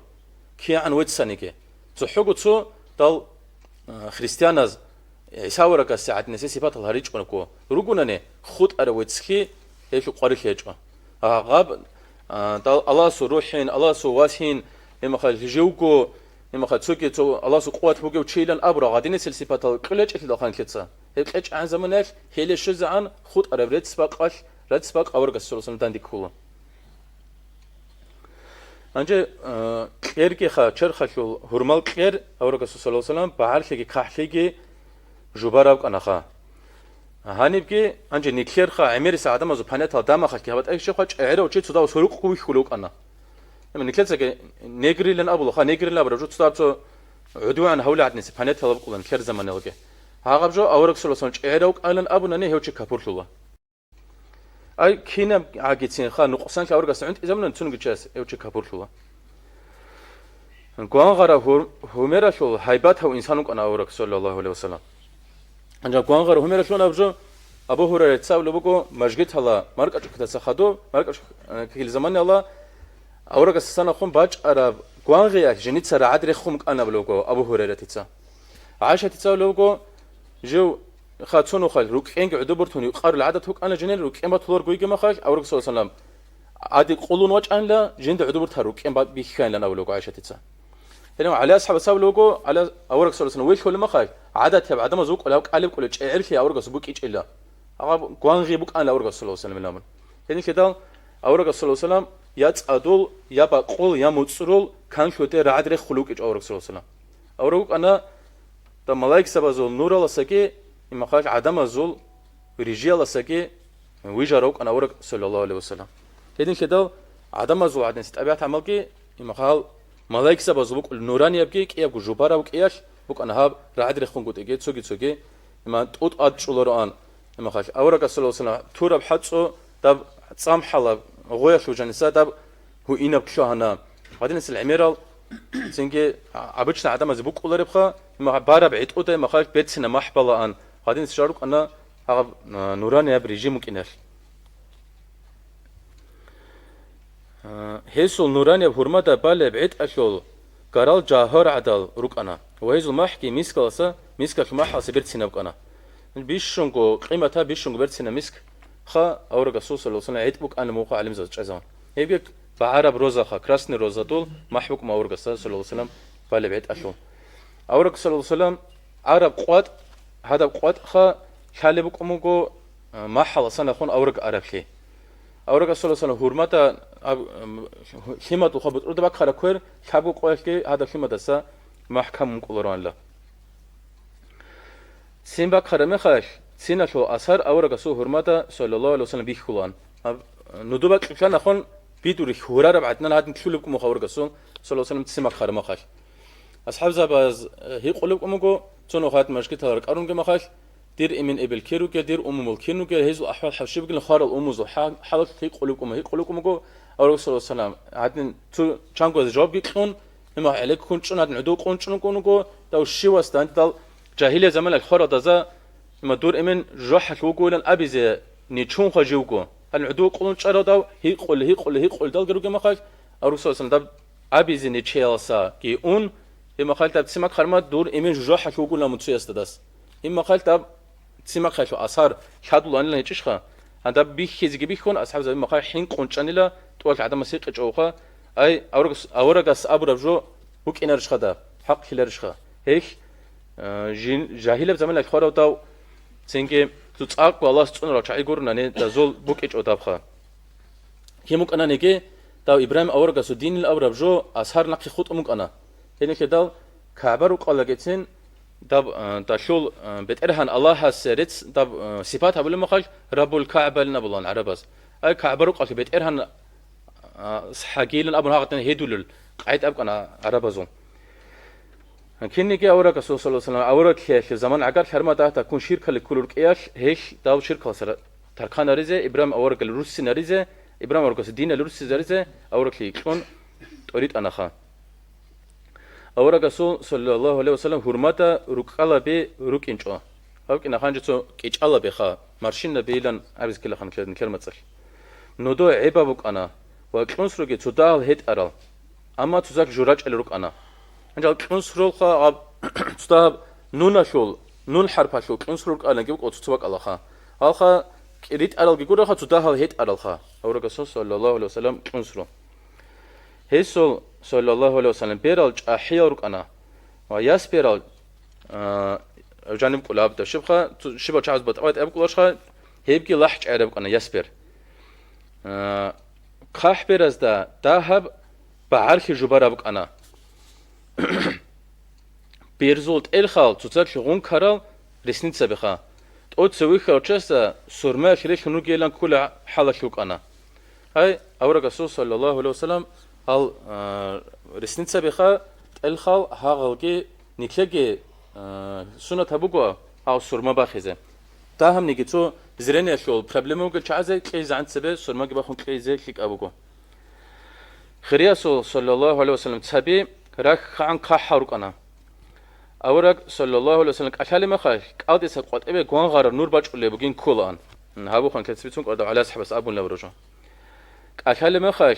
КигӀан веццаниги. ЦохӀого цо дал, а, христианаз ГӀиса аварагасде гӀадинасеб сипатал гьаричӀого ругунани, хутӀарав веццлъи гьелъул къварилъи гьечӀо. Гьаб, а, дал-, Аллагьасул РухӀин, Аллагьасул Васин, гьебмехалъ живго, Имаха цоги цо Аллагьасул къуват бугев чийилан абура гъадинисел сипатал кьулечӀелъидал ханлъица. Гьеб кьечӀагӀан заманаялъ гьеле щвезегӀан хутӀараб рецц-бакъалъ, рецц-бакъ аварагас саллаллагьу гӀалайгьи вассалам данде ккула. Гьанже, э, кьергиха, черхалъул гьурмал кьер аварагасул саллаллагьу гӀалайгьи вассалам багӀарлъиги кахӀлъиги жубараб кӀанаха. Гьанибги, гьанже нилъерха гӀемерисел гӀадамазул панетал дамахалъги гьабатӀайщохъа чӀегӀерав чи цодав сорукъго вихьулев вукӀана. Амма нилъецаги негрилан абулаха, негрилан абураб жо цодаб цо гӀудугӀан гьавли гӀадниса панетал абукъулан нилъер заманалги. Гьагъаб жо авараг саллаллагьу гӀалайгьи вассалам чӀегӀерав вукӀанилан абунани гьев чи капурлъула. Ай, кинаб гӀагицинха нукъсанлъи аварагасда гӀунтӀизабунани цунги час гьев чи капурлъула. Гвангъараб гьур-, гьумералъул гьайбатав инсан вукӀана авараг, саллаллагьу гӀалайгьи вассалам. Гьанжеб гвангъараб гьумералъул аб жо Абу Гьурайраца абулеб буго, мажгитала маркӀачӀухъдаса хадуб, маркӀачӀухъ-, э, ккелеб заманалда аварагасдасан ахун бачӀараб гвангъиялъ женица рагӀад рехун букӀана абулеб буго Абу Гьурайратица. ГӀайшатица абулеб буго, жив ха цо нухалъ рукӀкӀенги гӀодобуртун юкъарул гӀадат букӀана женел, рукӀкӀен батуларго йигеб махалъ, авараг саллаллагьу гӀалайгьи вассалам гӀади къулун вачӀанила, жинда гӀодобуртал рукӀкӀен ба-, бихьанилан абулеб буго ГӀайшатица. Гьеле ГӀали асхӀабас абулеб буго, ГӀали авараг саллаллагьу гӀалайгьи вассалам вехьулеб махалъ, гӀадатияб гӀадамаз вукӀулев, кӀалеб кӀолев чӀегӀерлъи аварагас букӀичӀила. Гьаб гвангъи букӀанила аварагас саллаллагьу гӀалайгьи вассалам. Гьеле кьедал аварагас саллаллагьу гӀалайгьи вассалам я цӀадул, я бакъул, я муцӀрул канлъуде рагӀад рехулев вукӀичӀо авараг саллаллагьу гӀалайгьи вассалам. Авараг вукӀана, да, малаикзабазул нураласаги, имахъалъ гӀадамазул рижияласаги вижарав вукӀана авараг, саллаллагьу гӀалайгьи вассалам. Гьединлъидал гӀадамазул гӀадинси тӀабигӀат-гӀамалги, имахъал малаикзабазул букӀул нураниябги, кӀиябго жубарав кӀиялъ букӀана гьаб рагӀад рехунгутӀиги, цоги-цоги, иман тӀутӀ адчӀулароан, имахъалъ аварагас, саллаллагьу гӀалайгьи вассалам, тураб хӀацӀцӀу даб цӀамхӀалаб гъоялъул жаниса даб гьуинаб лъугьана. Гьадинасел гӀемерал цинги обычно гӀадамазе букӀуларебха, имахъ бараб гӀетӀуда имахъалъ берцина махӀ балаан. Гьадинас жал рукӀана гьаб, а, нуранияб режим вукӀиналъ. А, гьесул нуранияб гьурмада балеб гӀетӀалъул гарал жавгьар гӀадал рукӀана ва гьезул махӀги мискаласа, мискалъул махӀаласа берцинаб кӀана. Бищунго къиматаб, бищунго берцина мискха аварагасул, саллаллагьу гӀалайгьи вассалам, гӀетӀ букӀана муха гӀалимзабаз чӀезавун. Гьебги багӀараб розаха, красный розадул махӀ букӀун аварагасда, саллаллагьу гӀалайгьи вассалам, балеб гӀетӀалъул. Авараг, саллаллагьу гӀалайгьи вассалам, араб къватӀ, гьадаб къватӀха лъалеб букӀун буго, а, махӀаласан ахун авараг араблъи. Аварагас, саллаллагьу гӀалайгьи вассалам, гьурмада аб-, м, лъимадулха бутӀруда баккараб квер лъабго къоялъги гьадаб лъимадаса махӀ камун кӀолароанила. Цин баккараб мехалъ, циналъул асар аварагасул гьурмада, саллаллагьу гӀалайгьи вассалам, бихьулаан. Аб-, нудуба кьикьан ахун бидур гьурараб гӀадинан гьадин лъулеб кӀумуха аварагасул, саллаллагьу гӀалайгьи вассалам, цин баккараб мехалъ. АсхӀабзабаз, э, гьикъулеб кӀумуго, цо нухалъ машгитал ракӀарунги махалъ, дир эмен эбел кин ругел, дир умумул кин ругел, гьезул ахӀвал хӀалщи бугилан хварал умумузул хӀа-, хӀалалъ гьикъулеб кӀума, гьикъулеб кӀумуго, авараг, саллаллагьу гӀалайгьи вассалам, гьадин цо чангояз жавабги кьун, имах гӀелеккун чӀун, гьадин гӀодов къун чӀун кӀуного, дав щивас дандал жагьилия заманалъ хваралдаза, има дур эмен жужахӀалъ вугоилан абизе нечунха живго. Гьадин гӀодов къулун чӀарал дав гьикъулел, гьикъулел, гьикъулел далги ругел махалъ, авараг, саллаллагьу гӀалайгьи вассалам, даб абизе нечеялсаги ун, гьеб махалъ даб цимак харма дур эмен жужахӀалъ вугулан мун цоясда дас. Гьеб махалъ даб цимахъалъул асар лъадуланилан гьечӀищха? Гьадаб бихьизеги бихьун, асхӀабзаби махалъ хӀинкъун чӀанила, тӀуалъ гӀадамас гьикъичӀоха, ай, аварагас, аварагас абураб жо букӀинарищха даб, хӀакълъиларищха? Гьелъ, а, жин-, жагьилаб заманалъ хварав дав, цинги цо цӀакъго Аллагьас цӀунарал чагӀи гурони, дазул букӀичӀо дабха. Кин букӀананиги, дав Ибрагьим аварагасул динил абураб жо асар нахъе хутӀун букӀана. Гьениб лъидал КагӀба рукъалдагицин даб, а, далъул, а, БетӀергьан Аллагьасе рецц даб, а, сипат гьабулеб махалъ Раббул КагӀбалин абулаан гӀарабаз. Ай КагӀба рукъалъул БетӀергьан, а, схӀагилан абун гьагъадин гьедулел къагӀида аб кӀана гӀарабазул. Кинниги аварагасул, саллаллагьу гӀалайгьи вассалам, авараглъиялъе заман гӀагарлъи гьармадагьа такун ширкали кколел рукӀиялъ, гьелъ дав ширкаласа тарканаризе, Ибрагьим аварагали руссинаризе, Ибрагьим аварагасул динали руссизаризе авараглъи кьун тӀоритӀанаха. Аварагасул, саллаллагьу гӀалайгьи вассалам, гьурмада рукӀкӀалаби рукӀинчӀо. Гьаб кӀина ханжа цо кӀичӀалабиха, маршиннабийилан абизе ккелаха нилъер мацӀалъ. Нудо гӀебаб букӀана ва кьунсруги цо дагьал гьетӀарал. Амма цо зак журачӀел рукӀана. Гьанже кьунсрулха гьаб цо дагьаб нуналъул, нун хӀарпалъул кьунсрул рукӀанаги букӀо цо-цо бакӀалаха. Гьалха кӀиритӀаралги гураха, цо дагьал гьетӀаралха. Аварагасул, саллаллагьу гӀалайгьи вассалам, кьунсру. Гьесул, саллаллагьу гӀалайгьи вассалам, берал чӀахӀиял рукӀана ва ясберал, а, жаниб кӀула абда щибха, цо-, щибал чагӀаз батӀа-батӀи аб кӀулашха, гьебги лахӀ чӀараб кӀана ясбер. А, хъахӀберазда дагьаб багӀарлъи жубараб кӀана. Берзул тӀелхал цоцалъ гъункарал ресницабиха. ТӀоцевихьарав чиясда сурмаялъ релълъун ругеилан ккола хӀалалъ рукӀана. Гьай, авараг Расул, саллаллагьу гӀалайгьи вассалам, гьал, а, ресницабиха тӀелхал гьагъалги никлъеги, а, сунат гьабуго гьав сурма бахизе. Дагьабниги цо зрениялъул проблема бугел чагӀазе кьейзегӀан цебе сурмаги бахун кьейзе лъикӀаб буго. Хириясул, саллаллагьу гӀалайгьи вассалам, цаби рахьгӀан хъахӀал рукӀана. Авараг, саллаллагьу гӀалайгьи вассалам, кӀалъалеб мехалъ, кӀалдиса къватӀибе гвангъараб нур бачӀулеб бугин кколаан. Гьабухъан лъецабицун къварда гӀалас хӀабас абунаб рожо. КӀалъалеб мехалъ,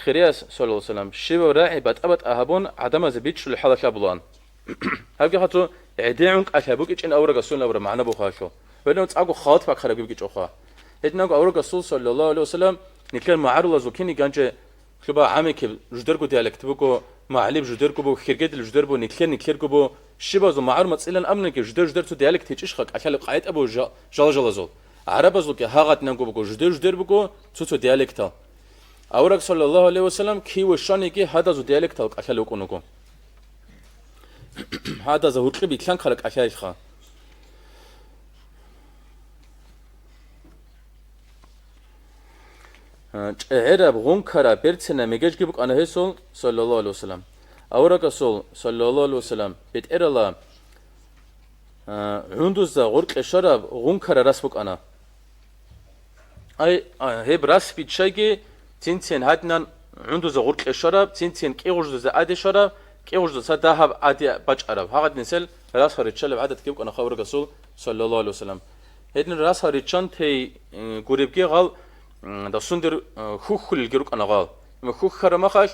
хирияс, саллаллагьу гӀалайгьи вассалам, щибаб рагӀи батӀа-батӀа гьабун, гӀадамазе бичӀчӀулеб хӀалалъ абулаан. Гьабги хадуб гӀедегӀун кӀалъай букӀичӀин авараг Расулин абураб магӀна бугьалъул. Гьелъун цӀакъго халат бакарабги букӀичӀоха. Гьединабго авараг Расул, саллаллагьу гӀалайгьи вассалам, никлер магӀарулазул киниган же лъуба гӀамикиб жудерго диалект буго, магӀлиб жудерго буго, хиргедил жудер буго, никлер-никлерго буго, щибазул магӀарул мацӀилан абуниги, жудер-жудер цо диалект гьечӀищха, кӀалъалеб къагӀида буго жа-, жал-жалазул. ГӀарабазулги гьагъадинабго буго, жудер-жудер буго, цо-цо диалектал. Авараг, саллаллагьу гӀалайгьи вассалам, кив вищаниги гьадазул диалектал кӀалъалев вукӀун вуго. Гьадаза гьуркьиб итлъанхъара кӀалъайилха. А, чӀегӀераб, гъункараб, берцинаб мегежги букӀана гьесул, саллаллагьу гӀалайгьи вассалам. Аварагасул, саллаллагьу гӀалайгьи вассалам, бетӀерала, а, гӀундузда гъоркье щвараб гъункара рас букӀана. Ай, а, гьеб рас биччайги, цин-цин гьадинан гӀундузда гъоркье щвараб, цин-цин кӀигъуждузда аде щвараб, кӀигъуждаса дагьаб аде бачӀараб. Гьагъадинсел расха риччалеб гӀадатги букӀана аварагасул, саллаллагьу гӀалайгьи вассалам. Гьедин расха риччан тей, э, гуребги гъал, м, дасундир, э, хьухьулелги рукӀана гъал. Ма хьухьара махалъ,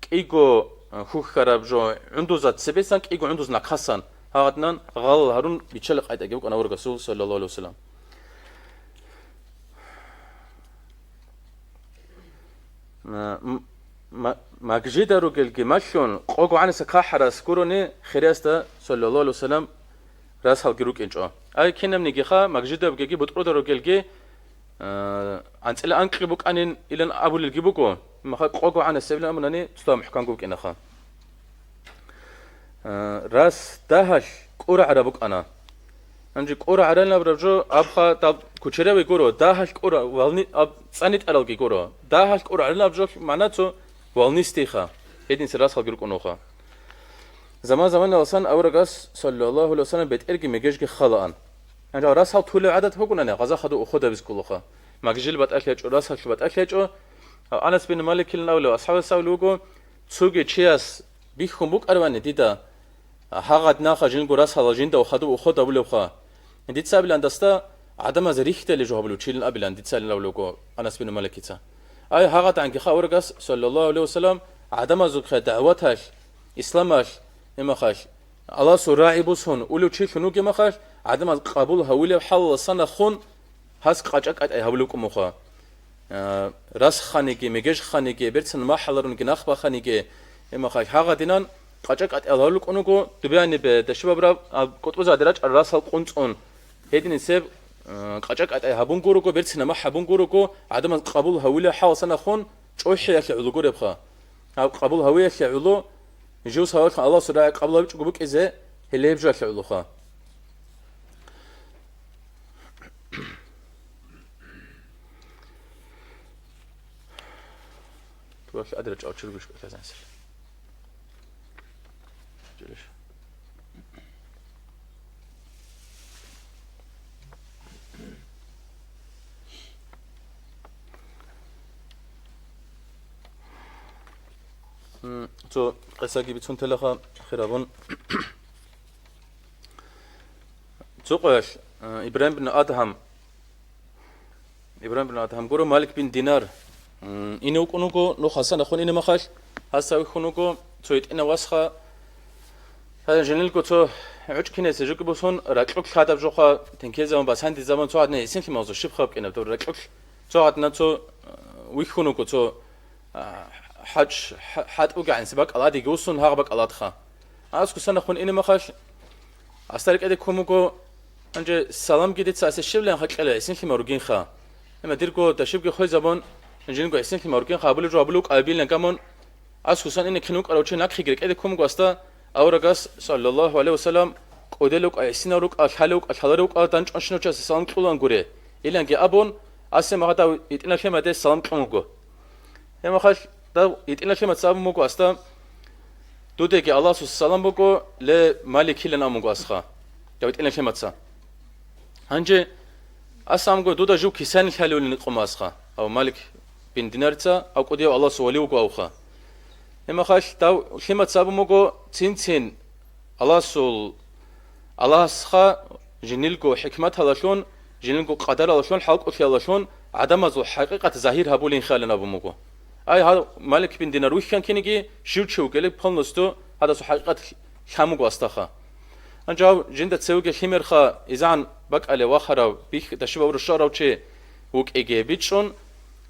кӀиго, э, хьухьараб жо гӀундуза цебесан, кӀиго гӀундуз нахъасан. Гьагъадинан гъал гьарун биччалеб къайдаги букӀана аварагасул, саллаллагьу гӀалайгьи вассалам. М-, м-, ма-, магжида ругелги малъун, къого гӀаниса кахӀарас гурони, хириясда, саллаллагьу гӀалайгьи вассалам, расалги рукӀинчӀо. Ай кинабнигиха, магжида ругелги, бутӀруда ругелги, а, анцӀила анкьги букӀанин илан абулелги буго, маха къого гӀанасебилан абунани, цода мухӀканго букӀинаха. А, рас дагьалъ кӀурагӀараб букӀана. Гьанже кӀурагӀараб жо абха даб кучераве гуро, дагьалъ кӀура-, вални-, аб цӀанитӀаралги гуро. Дагьалъ кӀурагӀараб жо магӀна цо волнистейха, гьединса расалги рукӀунуха. Заман-заманаласан аварагас, саллаллагьу гӀалайгьи вассалам, бетӀерги мегежги халаан. Гьанже расал тулеб гӀадат бугунани, гъаза хадув уходабиз кколаха. Магжил батӀалъи гьечӀо, расалъ батӀалъи гьечӀо. Анас бин Маликилан абулев асхӀабас абулев вуго, цоги чияс бихьун букӀарвани дида, гьагъаднаха жинго расала жинда хадув уход абулевха. Дица абилан дасда гӀадамаз рихьдали жо гьабулев чилин абилан, дица абулев вуго Анас бин Маликица. Ай гьагъадгӀангиха аварагас, саллаллагьу гӀалайгьи вассалам, гӀадамазухъе дагӀваталъ, исламалъ, имахалъ, Аллагьасул рагӀи бусун улев чилъун вугеб махалъ, гӀадамаз къабул гьавулеб хӀалаласанахун гьас къачӀа-къатӀай гьавулев вукӀун вуха. А, расханиги, мегежханиги, берцин махӀаларунги нахбаханиги, имахалъ гьагъадинан къачӀа-къатӀал гьавулев вукӀун вуго, дубянибе дашибаб раб-, аб-, кӀутӀбазаде рачӀарал расал къунцӀун. Гьединисеб, а, къачӀа-къатӀай гьабун гурого, берцин махӀ гьабун гурого, гӀадамаз къабул гьавулеб хӀалаласанахун чӀухӀиялъе гӀоло гуребха. Гьаб къабул гьавиялъе гӀоло, жив савалъун Аллагьасул рагӀи къабул гьабичӀого букӀизе, гьеле гьеб жоялъе гӀолоха. Туалъ адира чӀал чургуш кӀалъазансил. Чуриш. М, цо къисаги бицун телаха хирабун. Цо къоялъ, э, Ибрагьим бин Адгьам, Ибрагьим бин Адгьам гуро, Малик бин Динар, м, ине вукӀун вуго, нух Гьасан ахун ине махалъ, гьасда вихьун вуго, цо гьитӀинав васха, гьанже женилго цо гӀучӀкинезе жуги бусун, ракьулъ хадаб жоха, тенкезабан, басандизабан, цо гьадна гьесинлъи мавзу щиб хаб кӀинаб, доб ракьулъ, цо гьадна цо, э, вихьун вуго, цо, а, хӀач-, хӀа-, хӀатӀ бугегӀанси бакӀал гьадиги усун гьагъ бакӀал атха. Аскусанахун ине махалъ, асда рекӀеде ккун буго, гьанже саламги дица асе щибилан хӀакъила гӀисинлъи маргинха. Амма дирго дашибги хвезабун, жинго гӀисинлъи маргинха абулеб жо абулев кӀайбилан гамун, аскусан ине кин вукӀарав чи нахъеги рекӀеде ккун буго асда, аварагас, саллаллагьу гӀалайгьи ва саллам, кӀудел рукӀа, гӀисинал рукӀа, лъалев вукӀа, лъаларев вукӀа, дандчӀванщинав чиясе салам кьулаан гури. Иланги абун, асе магьадав гьитӀинал лъимаде салам кьун вуго. Гьеб махалъ дав гьитӀинал лъимаца абун буго асда, дудеги Аллагьасул салам буго, ле Маликилан абун буго асха, дав гьитӀинал лъимаца. Гьанже ас абун буго, дуда жив кисани лъалевилин къума асха, ав Малик бин Динарица, ав кӀудияв Аллагьасул вали вуго авха. Гьеб махалъ дав лъимаца абун буго, цин-цин Аллагьасул, Аллагьасха жинилго хӀикматалалъун, жинилго къадаралалъун, хӀалкӀолъиялалъун гӀадамазул хӀакъикъат загьир гьабулин хиялин абун буго. Ай, гьав Малик бин Динар вихьан киниги, жив чи вукӀелеб полностью гьадасул хӀакъикъат лъан буго астаха. Гьанже гьав жинда цевеги лъимерха, изан бакӀалев вахарав, бихь дашибав рушарав чи вукӀиги бичӀчӀун,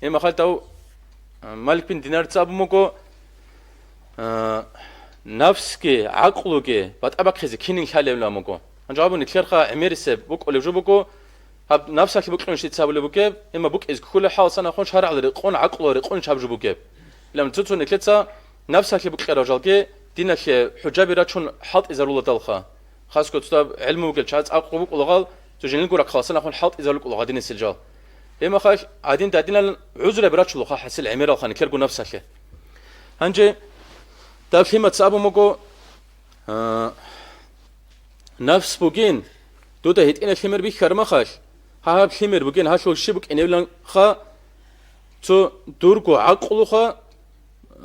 гьеб махалъ дав, а, Малик бин Динарица абун буго, а, нафсги, гӀакълуги батӀа бахъизе кинин лъалевилан буго. Гьанже абун нилъерха гӀемерисеб букӀулеб жо буго, гьаб нафсалъе букӀунищ дица абулеб бугеб, амма букӀиз кколеб хӀаласанахун шаргӀалда рекъон, гӀакълуялда рекъонищ гьаб жо бугеб. Илан цо-цо нилъеца нафсалъе букӀараб жалги диналъе хӀужаби рачун хӀалтӀизаруладалха. Хасго цо даб гӀелму бугел чагӀаз акъу букӀулагъал, цо жиндирго рахъаласанахун хӀалтӀизарулкӀулагъа динесел жал. Гьеб махалъ гӀадин-дадинал гӀузраби рачулаха хӀасил гӀемералха нилъерго нафсалъе. Гьанже дав лъимаца абун буго, а, нафс бугин, дуда гьитӀинал лъимер бихьараб махалъ, гьаб лъимер бугин, гьалъул щиб букӀиневиланха, цо дурго гӀакълуха,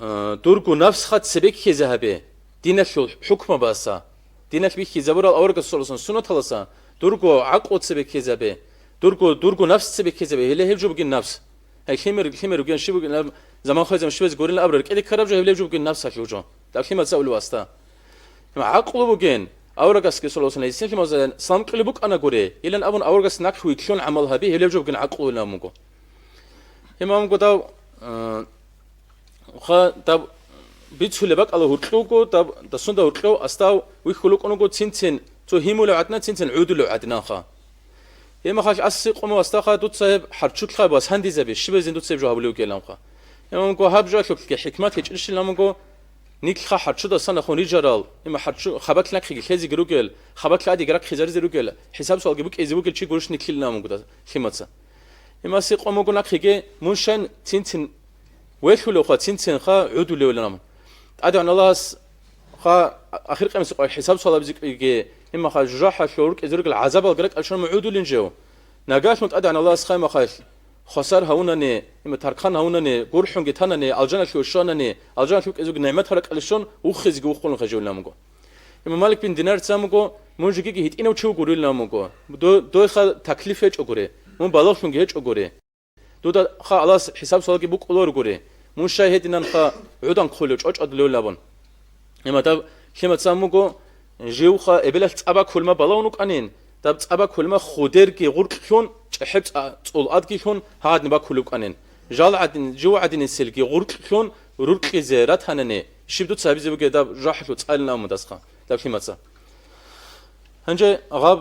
а, дурго нафсха цебеккизе гьабе, диналъул хӀукмабаса, диналъ бихьизабурал аварагасул суннаталаса, дурго гӀакълу цебеккизе гьабе, дурго, дурго нафс цебеккизе гьабе, гьеле гьеб жо бугин нафс. Гьай, лъимер, лъимер ругин, щиб бугин аб-, заман хвезабун щибез гурин абураб рекӀелде ккараб жо гьеб жо бугин нафсалъул жо. Дав лъимаца абулеб аста. Гьеб гӀакълу бугин, аварагасги саллаллагьу гӀалайгьи ва саллам, гьесин лъимазда салам кьулеб букӀана гури, илан абун аварагас нахъ вилълъун гӀамал гьаби, гьеб жо бугин гӀакълу илан буго. Гьеб мамго дав, а, ха, даб бицулеб бакӀала гьуркьуго, даб дасунда гьуркьев астав вихьулукӀун вуго цин-цин, цо гьимулев гӀадина, цин-цин гӀудулев гӀадинанха. Гьеб махалъ асе къума вастаха, дуца гьеб хӀарччулъха вас гьандизабе, щибазин дуца гьеб жо гьабулев вугеланха. Гьеб мамго гьаб жоялъулъги хӀикмат гьечӀелщинаб мамго, нилъха хӀарччудасан ахун рижарал, гьеб хӀарччу хабалъ нахъеги лъезеги ругел, хабалъ гьадиги рахъизаризе ругел, хӀисаб-суалги букӀизе бугел чи гурищ нилъилан мамго дав лъимаца. Гьеб асе къума мамго нахъеги, мун щай цин-цин велъулевха, цин-цинха гӀудулевилан. ТӀадегӀан Аллагьас ха ахир къиямасеб къоялъ хӀисаб-суал гьабизе кӀиги, имаха жужахӀалъур рукӀизе ругел гӀазабалги ракӀалде щун мун гӀудулин жив. Нагагьлъун ТӀадегӀан Аллагьас ха имахалъ хвасар гьавунани, има таркан гьавунани, гурхӀунги танани, алжаналъув щванани, алжаналъув кӀизе ругел нигӀматал ракӀалде щун уххизеги уххулин хаживилан буго. Имам Малик бин Динар цан буго, мун жигиги гьитӀинав чи вугурилан буго. До-, дойха таклиф гьечӀогури, мун балагьлъунги гьечӀогури. Дуда ха Аллагьас хӀисаб-суалги букӀуларгури. Мун щай гьединанха гӀудан хъулев чӀочӀадулевлъун абун. Гьематаб лъимацан буго, живха эбелалъ цӀаба кулма балагьун вукӀанин, даб цӀаба кулма худерги гъуркьлъун, чӀехӀеб цӀа-, цӀул адгилъун гьагъадин бакулев вукӀанин. Жал гӀадин, жив гӀадиниселги гъуркьлъун руркьизе ратанани, щиб дуца гьабизе бугеб даб жахӀлъу цӀалин амудасха, даб лъимаца. Гьанже гъаб,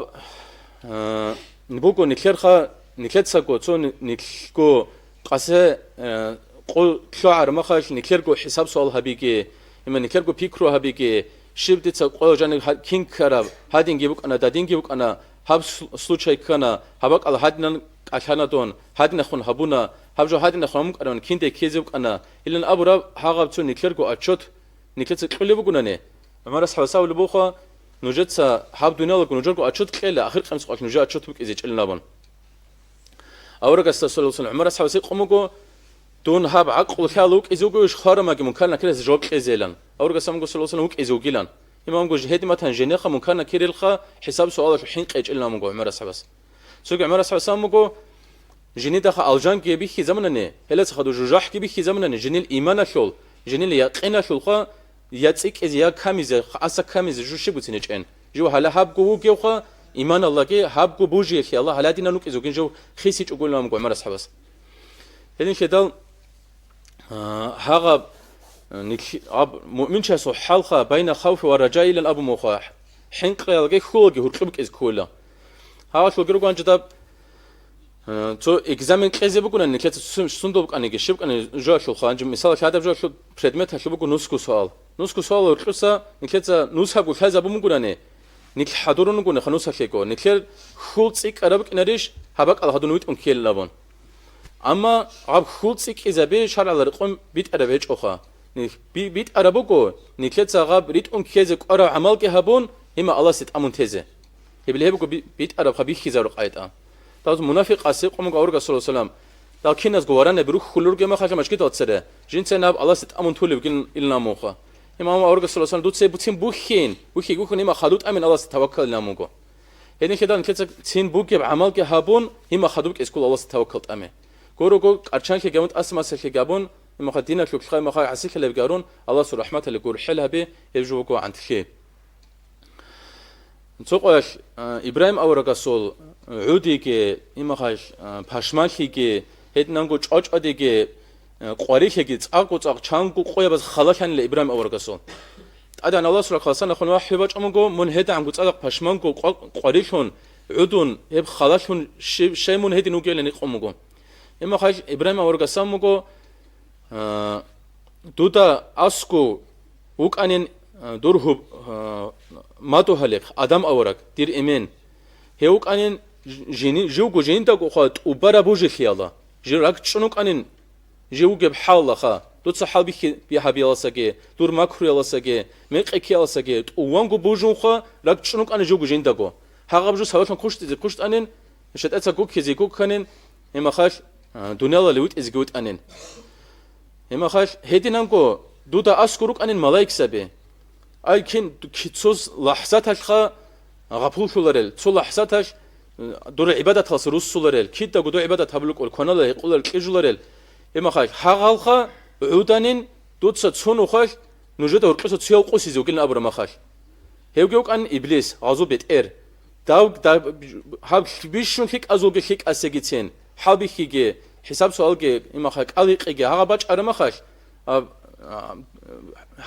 э, буго нилъерха, нилъецаго, цо ни-, нилъго къасе, э, къо лъугӀар махалъ нилъерго хӀисаб-суал гьабиги, има нилъерго пикру гьабиги, щиб дица къо жаниб гьа-, кин ккараб, гьадинги букӀана, дадинги букӀана, гьаб сл-, случай ккана, гьаб бакӀал гьадинан кӀалъана дун, гьадинахун гьабуна, гьаб жо гьадинахун гьабун букӀанан, киндай ккезе букӀана, илан абураб гьагъаб цо нилъерго отчет, нилъеца кьулеб бугунани, ГӀумар асхӀабас абулеб буха, нужеца гьаб дуниялалго нужерго отчет кьела, ахир къиямасеб къоялъ нужее отчет букӀизе чӀелин абун. Аварагасда, саллаллагьу гӀалайгьи ва саллам, ГӀумар асхӀабасе къун буго, дун гьаб гӀакълу лъала вукӀизе вугевищ хварамаги Мункар-Накирас жаваб кьезейилан. Аварагас абун буго, саллаллагьу гӀалайгьи ва саллам, вукӀизе вугилан. Имамго жо гьедин батан женеха Мункар-Накирилха хӀисаб-суалалъул хӀинкъи гьечӀилин абун буго ГӀумар асхӀабас. Цоги ГӀумар асхӀабас абун буго, жинидахъа алжанги бихьи заманани, гьелецаха жужахӀги бихьи заманани, жинил иманалъул, жинил якъиналъулха, я цӀикӀкӀизе, я камизе, аса камизе жо щиб буцин гьечӀен. Жо гьала гьабго вугевха, иманаллаги гьабго бужиялъе Аллагь гьаладинан вукӀизе вугин жо хисичӀого илан буго ГӀумар асхӀабас. Гьединлъидал, А, гьагъаб Нилъ-, аб-, муъминчиясул хӀалха байна хавфи ва ражаилан абун муха, хӀинкъиялги хьулаги гьуркьуб кӀиз ккула. Гьалъулги руган жидаб, э, цо экзамен кьезе бугуна, нилъеца сун-, сундул букӀаниги, щиб букӀани жоялъулха, гьанже мисал гьадаб жоялъул предметалъул буго нусго суал. Нусго суал гьуркьуса нилъеца нусабго лъазабун бугурани, нилъ хӀадурун ругониха нусалъего, нилъер хьул цӀикӀкӀараб букӀинарищ гьаб бакӀал гьадун витӀун ккелин абун. Амма гьаб хьул цӀикӀкӀизаби шаргӀалда рекъон битӀараб гьечӀоха. Нилъ би-, битӀараб буго, нилъеца гьаб ритӀун ккезе кӀварав гӀамалги гьабун, гьима Аллагьасде тӀамун тезе. Гьеб гьеб буго би-, битӀарабха бихьизару къайтӀа. Дагьаб мунафикъасе къо муго аварагас саллаллагьу гӀалайгьи ва саллам, дагь киназго варанаби рухьулел ругема хъалъа машгидал цере, жинца наб Аллагьасде тӀамун тулебгин илан амуха. Гьима аварагас саллаллагьу гӀалайгьи ва саллам, дуце буцин бухьин, бухьи гухьун гьима хадуб тӀамин Аллагьасде таваккал илан амуго. Гьединлъидал нилъеца цин бугеб гӀамалги гьабун, гьима хадуб кӀескул Аллагьасде таваккал тӀаме. Гурого, къарчанлъи габун, тӀасамасалъи габун, имаха диналъулъха, имаха гӀасилъалебги гьарун, Аллагьасул рахӀматалде гурхӀел гьаби, гьеб жо буго гӀантлъи. Цо къоялъ, а, Ибрагьим аварагасул гӀудиги, имахалъ, а, пашманлъиги, гьединанго чӀвачӀвадиги, а, къварилъиги цӀакъго-цӀакъ чанго къоябаз халалъанила Ибрагьим аварагасул. ТӀадегӀан Аллагьасул рахъалъан ахун вахӀю бачӀун буго, мун гьедигӀанго цӀакъ пашманго къва-, къварилъун, гӀудун, гьеб халалъун щи-, щай мун гьедин вугевилан гьикъун буго. Имахалъ Ибрагьим аварагасан буго, а, дуда аскӀов вукӀанин, а, дур гьуб-, а, мадугьалихъ, Адам авараг, дир эмен. Гьев вукӀанин ж-, жини-, живго жиндагоха тӀубараб бужилъиялда. Жив ракӀчӀун вукӀанин жив вугеб хӀалалаха, дуца хӀалбихьи гьабиялдасаги, дур макруялдасаги, мекъи ккеялдасаги, тӀуванго бужунха ракӀчӀун вукӀана живго жиндаго. Гьагъаб жо сабаблъун хъущтӀизе хъущтӀанин, шатӀаца гуккизе гукканин, гьимахалъ, а, дуниялалде витӀизеги витӀанин. Гьимахалъ, гьединанго дуда аскӀор рукӀанин малаикзаби. Ай, кин, ки-, цо лахӀзаталъха гъапуллъуларел, цо лахӀзаталъ, э, дур гӀибадаталъ руссуларел, кидаго дур гӀибадат гьабулукӀул, кваналел гьекъоларел кьижуларел. Гьеб махалъ, гьагъалха гӀуданин дуца цо нухалъ нужеда гьоркьоса цоял къосизе вугилан абураб махалъ. Гьевги вукӀан Иблис, гъазу бетӀер. Дав-, дав-, гьаб бищун лъикӀазулги лъикӀасегицин, хӀалбихьиги, хӀисаб-суалги, имаха кӀал-гьикъиги гьагъа бачӀараб махалъ, а, а,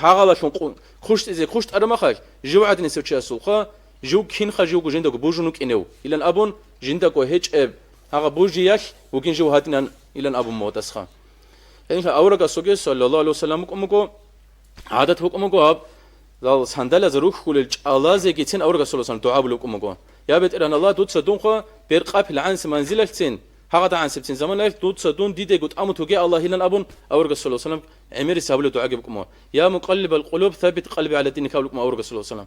гьагъалалъун къу-, хъущтӀизе хъущтӀараб махалъ, жив гӀадинисев чиясулха, жив кинха живго жиндаго бужун вукӀинев, илан абун, жиндаго гьечӀеб гьагъа бужиялъ вугин жив гьадинан, илан абун мугъадасха. Гьединлъун аварагасулги, саллаллагьу гӀалайгьи ва саллам, букӀун буго, гӀадат букӀун буго гьаб, дал сандалазда рухьулел чӀалазегицин аварагас саллаллагьу гӀалайгьи ва саллам дугӀа були букӀун буго: «Я БетӀергьан Аллагь, дуца дунха беркъаб гӀанси манзилалъцин, гьагъада гӀансибцин заманалъ дуца дун дидего тӀамун туге, Аллагь», илан абун, аварагас саллаллагьу гӀалайгьи ва саллам гӀемерис гьабулеб дугӀаги букӀун буго: «Я мукъаллибал къулуб, саббит къалби гӀала диник», абулеб букӀун аварагас саллаллагьу гӀалайгьи ва саллам.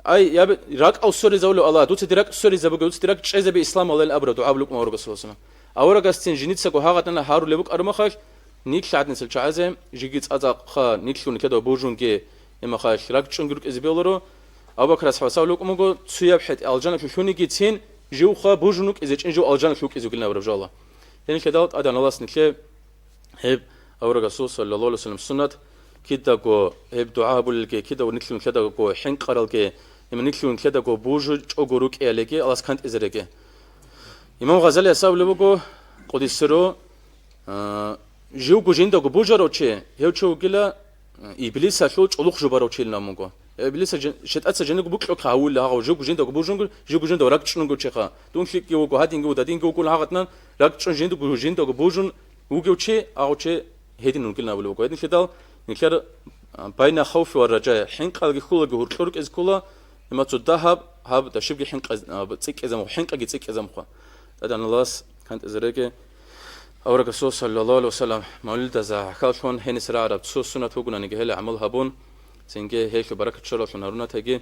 Ай, я б-, ракӀал сверизавулев Аллагь, дуца дир ракӀ сверизабуге, дуца дир ракӀ чӀезабе исламалдайин абураб дугӀа були букӀун аварагас саллаллагьу гӀалайгьи ва саллам. Аварагасцин жиницаго гьагъадана гьарулеб букӀараб махалъ, нилъ гӀадинасел чагӀазе жиги цӀацӀакъха, нилъго нилъеда бужунги, гьеб махалъ ракӀчӀунги рукӀизе бегьуларо. Абу Бакр асхӀабас абулеб букӀун буго, цояб хӀетӀе алжаналъув лъунигицин, живха бужун вукӀизе чӀин жив алжаналъув вукӀизе вугилан абураб жо Аллагь. Гьединлъидал тӀадегӀан Аллагьас нилъее гьеб аварагасул, саллаллагьу гӀалайгьи ва саллам, суннат, кидаго гьеб дугӀа гьабулелги, кидаго нилъго нилъедаго хӀинкъаралги, иман нилъго нилъедаго бужучӀого рукӀиялиги Аллагьас кантӀизареги. Имам Гъазалияс абулеб буго, къудисе ругьу, а, живго жиндаго бужарав чи, гьев чи вугила, а, Иблисалъул чӀулухъ жубарав чилан абун буго. Иблиса жин-, шайтӀаца жиндирго букьухъе гьавулила гьагъав, живго жиндаго бужунго, живго жиндаго ракӀчӀунго чиха. Дун лъикӀги вуго, гьадинги вуго, дадинги вугола гьагъадинан, ракӀчӀун жиндаго жиндаго бужун вугев чи, гьагъав чи гьедин вугилан абулеб буго. Гьединлъидал нилъер, а, байна хавфи ва ражаи, хӀинкъалги хьулаги гьуркьур рукӀизе ккола, имацу дагьаб, гьаб дашибги хӀинкъаз-, а, цӀикӀкӀезамухъ, хӀинкъаги цӀикӀкӀезамухъа. ТӀадегӀан Аллагьас кантӀизареги. Аварагасул, саллаллагьу гӀалайгьи ва саллам, мавлидазда гӀахьаллъун гьениса рагӀараб цо суннат бугонаниги гьеле гӀамал гьабун, цинги гьелъул баракат щолалъун гьарунатаги.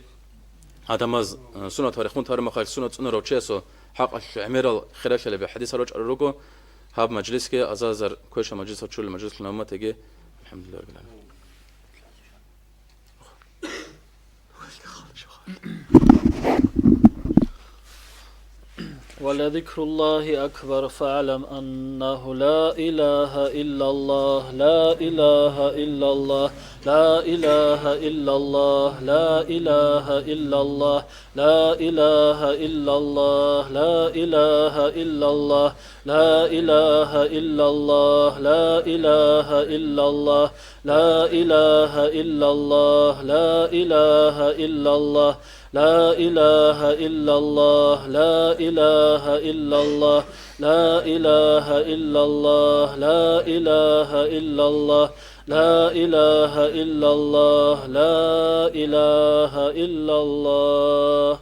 Гьадамаз, э, суннат гьарихъун тармахъал суннат цӀунарав чиясул хӀакъалъулъ гӀемерал хиралъалаби хӀадис гьарвачӀарал руго, гьаб мажлисги азазар квешал мажлис гьачӀулел мажлисулъ намуматаги. АлхӀамдулиллагьи раббил гӀаламин. ولذكر الله أكبر، فاعلم أنه لا إله إلا الله، لا إله إلا الله، لا إله إلا الله، لا إله إلا الله، لا إله إلا الله، لا إله إلا الله، لا إله إلا الله، لا إله إلا الله، لا إله إلا الله، لا إله إلا الله، لا إله إلا الله، لا إله إلا الله، لا إله إلا الله، لا إله إلا الله، لا إله إلا الله، لا إله إلا الله.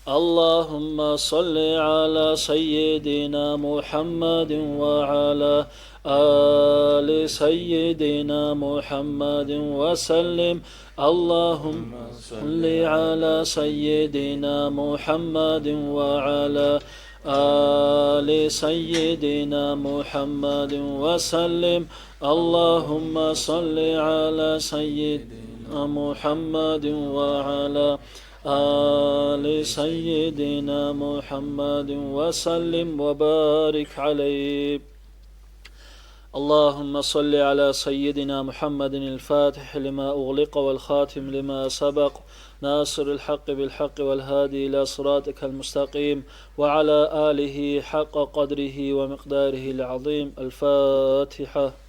اللهم صل على سيدنا محمد وعلى آل سيدنا محمد وسلم. اللهم صل على سيدنا محمد وعلى آل سيدنا محمد وسلم. اللهم صل على سيدنا محمد وعلى آل سيدنا محمد وسلم وبارك عليه. اللهم صل على سيدنا محمد الفاتح لما أغلق والخاتم لما سبق، ناصر الحق بالحق والهادي إلى صراطك المستقيم، وعلى آله حق قدره ومقداره العظيم. الفاتحة.